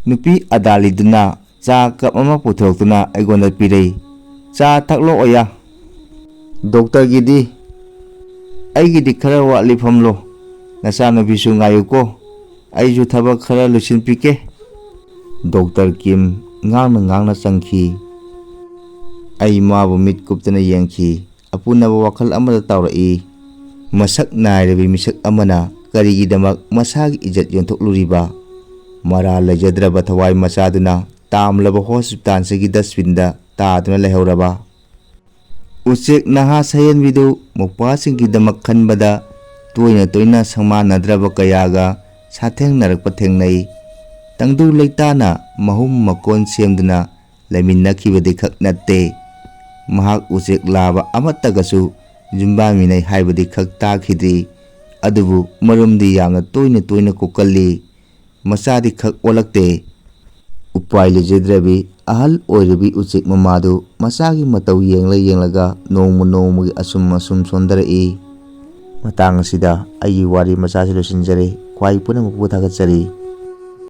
ꯅꯨꯄꯤ ꯑꯗꯥꯂꯤꯗꯨꯅ ꯆꯥ ꯀꯞ ꯑꯃ ꯄꯨꯊꯣꯔꯛꯇꯨꯅ ꯑꯩꯉꯣꯟꯗ ꯄꯤꯔꯛꯏ꯫ "ꯆꯥ ꯊꯛꯂꯣ ꯑꯣꯌꯥ꯫ ꯗꯣꯛꯇꯔꯒꯤꯗꯤ ꯑꯩꯒꯤꯗꯤ ꯈꯔ ꯋꯥꯠꯂꯤ ꯐꯝꯂꯣ꯫ ꯅꯆꯥꯅꯨꯄꯤꯁꯨ ꯉꯥꯏꯌꯨꯀꯣ꯫ ꯑꯩꯁꯨ ꯊꯕꯛ ꯈꯔ ꯂꯣꯏꯁꯤꯟꯕꯤꯒꯦ꯫" ꯗꯣꯛꯇꯔ ꯀꯤꯝ ꯉꯥꯡꯅ ꯉꯥꯡꯅ ꯆꯪꯈꯤ꯫ ꯑꯩ ꯃꯥꯕꯨ ꯃꯤꯠ ꯀꯨꯞꯇꯅ ꯌꯦꯡꯈꯤ꯫ ꯑꯄꯨꯅꯕ ꯋꯥꯈꯜ ꯑꯃꯗ ꯇꯥꯎꯔꯛꯏ꯫ ꯃꯁꯛ ꯅꯥꯏꯔꯕꯤ ꯃꯤꯁꯛ ꯑꯃꯅ ꯀꯔꯤꯒꯤꯗꯃꯛ ꯃꯁꯥꯒꯤ ꯏꯖꯠ ꯌꯣꯟꯊꯣꯛꯂꯨꯔꯤꯕ? ꯃꯔꯥꯜ ꯂꯩꯖꯗ꯭ꯔꯕ ꯊꯋꯥꯏ ꯃꯆꯥꯗꯨꯅ ꯇꯥꯝꯂꯕ ꯍꯣꯁꯄꯤꯇꯥꯜꯁꯤꯒꯤ ꯗꯁꯕꯤꯟꯗ ꯇꯥꯗꯨꯅ ꯂꯩꯍꯧꯔꯕ꯫ ꯎꯆꯦꯛ ꯅꯍꯥ ꯁꯌꯦꯟꯕꯤꯗꯨ ꯃꯧꯄ꯭ꯋꯥꯁꯤꯡꯒꯤꯗꯃꯛ ꯈꯟꯕꯗ ꯇꯣꯏꯅ ꯇꯣꯏꯅ ꯁꯪꯃꯥꯟꯅꯗ꯭ꯔꯕ ꯀꯌꯥꯒ ꯁꯥꯊꯦꯡꯅꯔꯛꯄ ꯊꯦꯡꯅꯩ꯫ ꯇꯪꯗꯨ ꯂꯩꯇꯥꯅ ꯃꯍꯨꯝ ꯃꯀꯣꯟ ꯁꯦꯝꯗꯨꯅ ꯂꯩꯃꯤꯟꯅꯈꯤꯕꯗꯤ ꯈꯛ ꯅꯠꯇꯦ, ꯃꯍꯥꯛ ꯎꯆꯦꯛ ꯂꯥꯕ ꯑꯃꯠꯇꯒꯁꯨ ꯌꯨꯝꯕꯥꯟꯃꯤꯟꯅꯩ ꯍꯥꯏꯕꯗꯤ ꯈꯛ ꯇꯥꯈꯤꯗ꯭ꯔꯤ꯫ ꯑꯗꯨꯕꯨ ꯃꯔꯨꯝꯗꯤ ꯌꯥꯝꯅ ꯇꯣꯏꯅ ꯇꯣꯏꯅ ꯀꯣꯛꯀꯜꯂꯤ꯫ ꯃꯆꯥꯗꯤ ꯈꯛ ꯑꯣꯜꯂꯛꯇꯦ꯫ ꯎꯄꯥꯏ ꯂꯩꯖꯗ꯭ꯔꯕꯤ ꯑꯍꯜ ꯑꯣꯏꯔꯕꯤ ꯎꯆꯦꯛ ꯃꯃꯥꯗꯨ ꯃꯆꯥꯒꯤ ꯃꯇꯧ ꯌꯦꯡꯂ ꯌꯦꯡꯂꯒ ꯅꯣꯡꯃ ꯅꯣꯡꯃꯒꯤ ꯑꯁꯨꯝ ꯑꯁꯨꯝ ꯁꯣꯟꯊꯔꯛꯏ꯫ ꯃꯇꯥꯡ ꯑꯁꯤꯗ ꯑꯩꯒꯤ ꯋꯥꯔꯤ ꯃꯆꯥꯁꯤ ꯂꯣꯏꯁꯤꯟꯖꯔꯦ꯫ ꯈ꯭ꯋꯥꯏ ꯄꯨꯝꯅꯃꯛꯄꯨ ꯊꯥꯒꯠꯆꯔꯤ꯫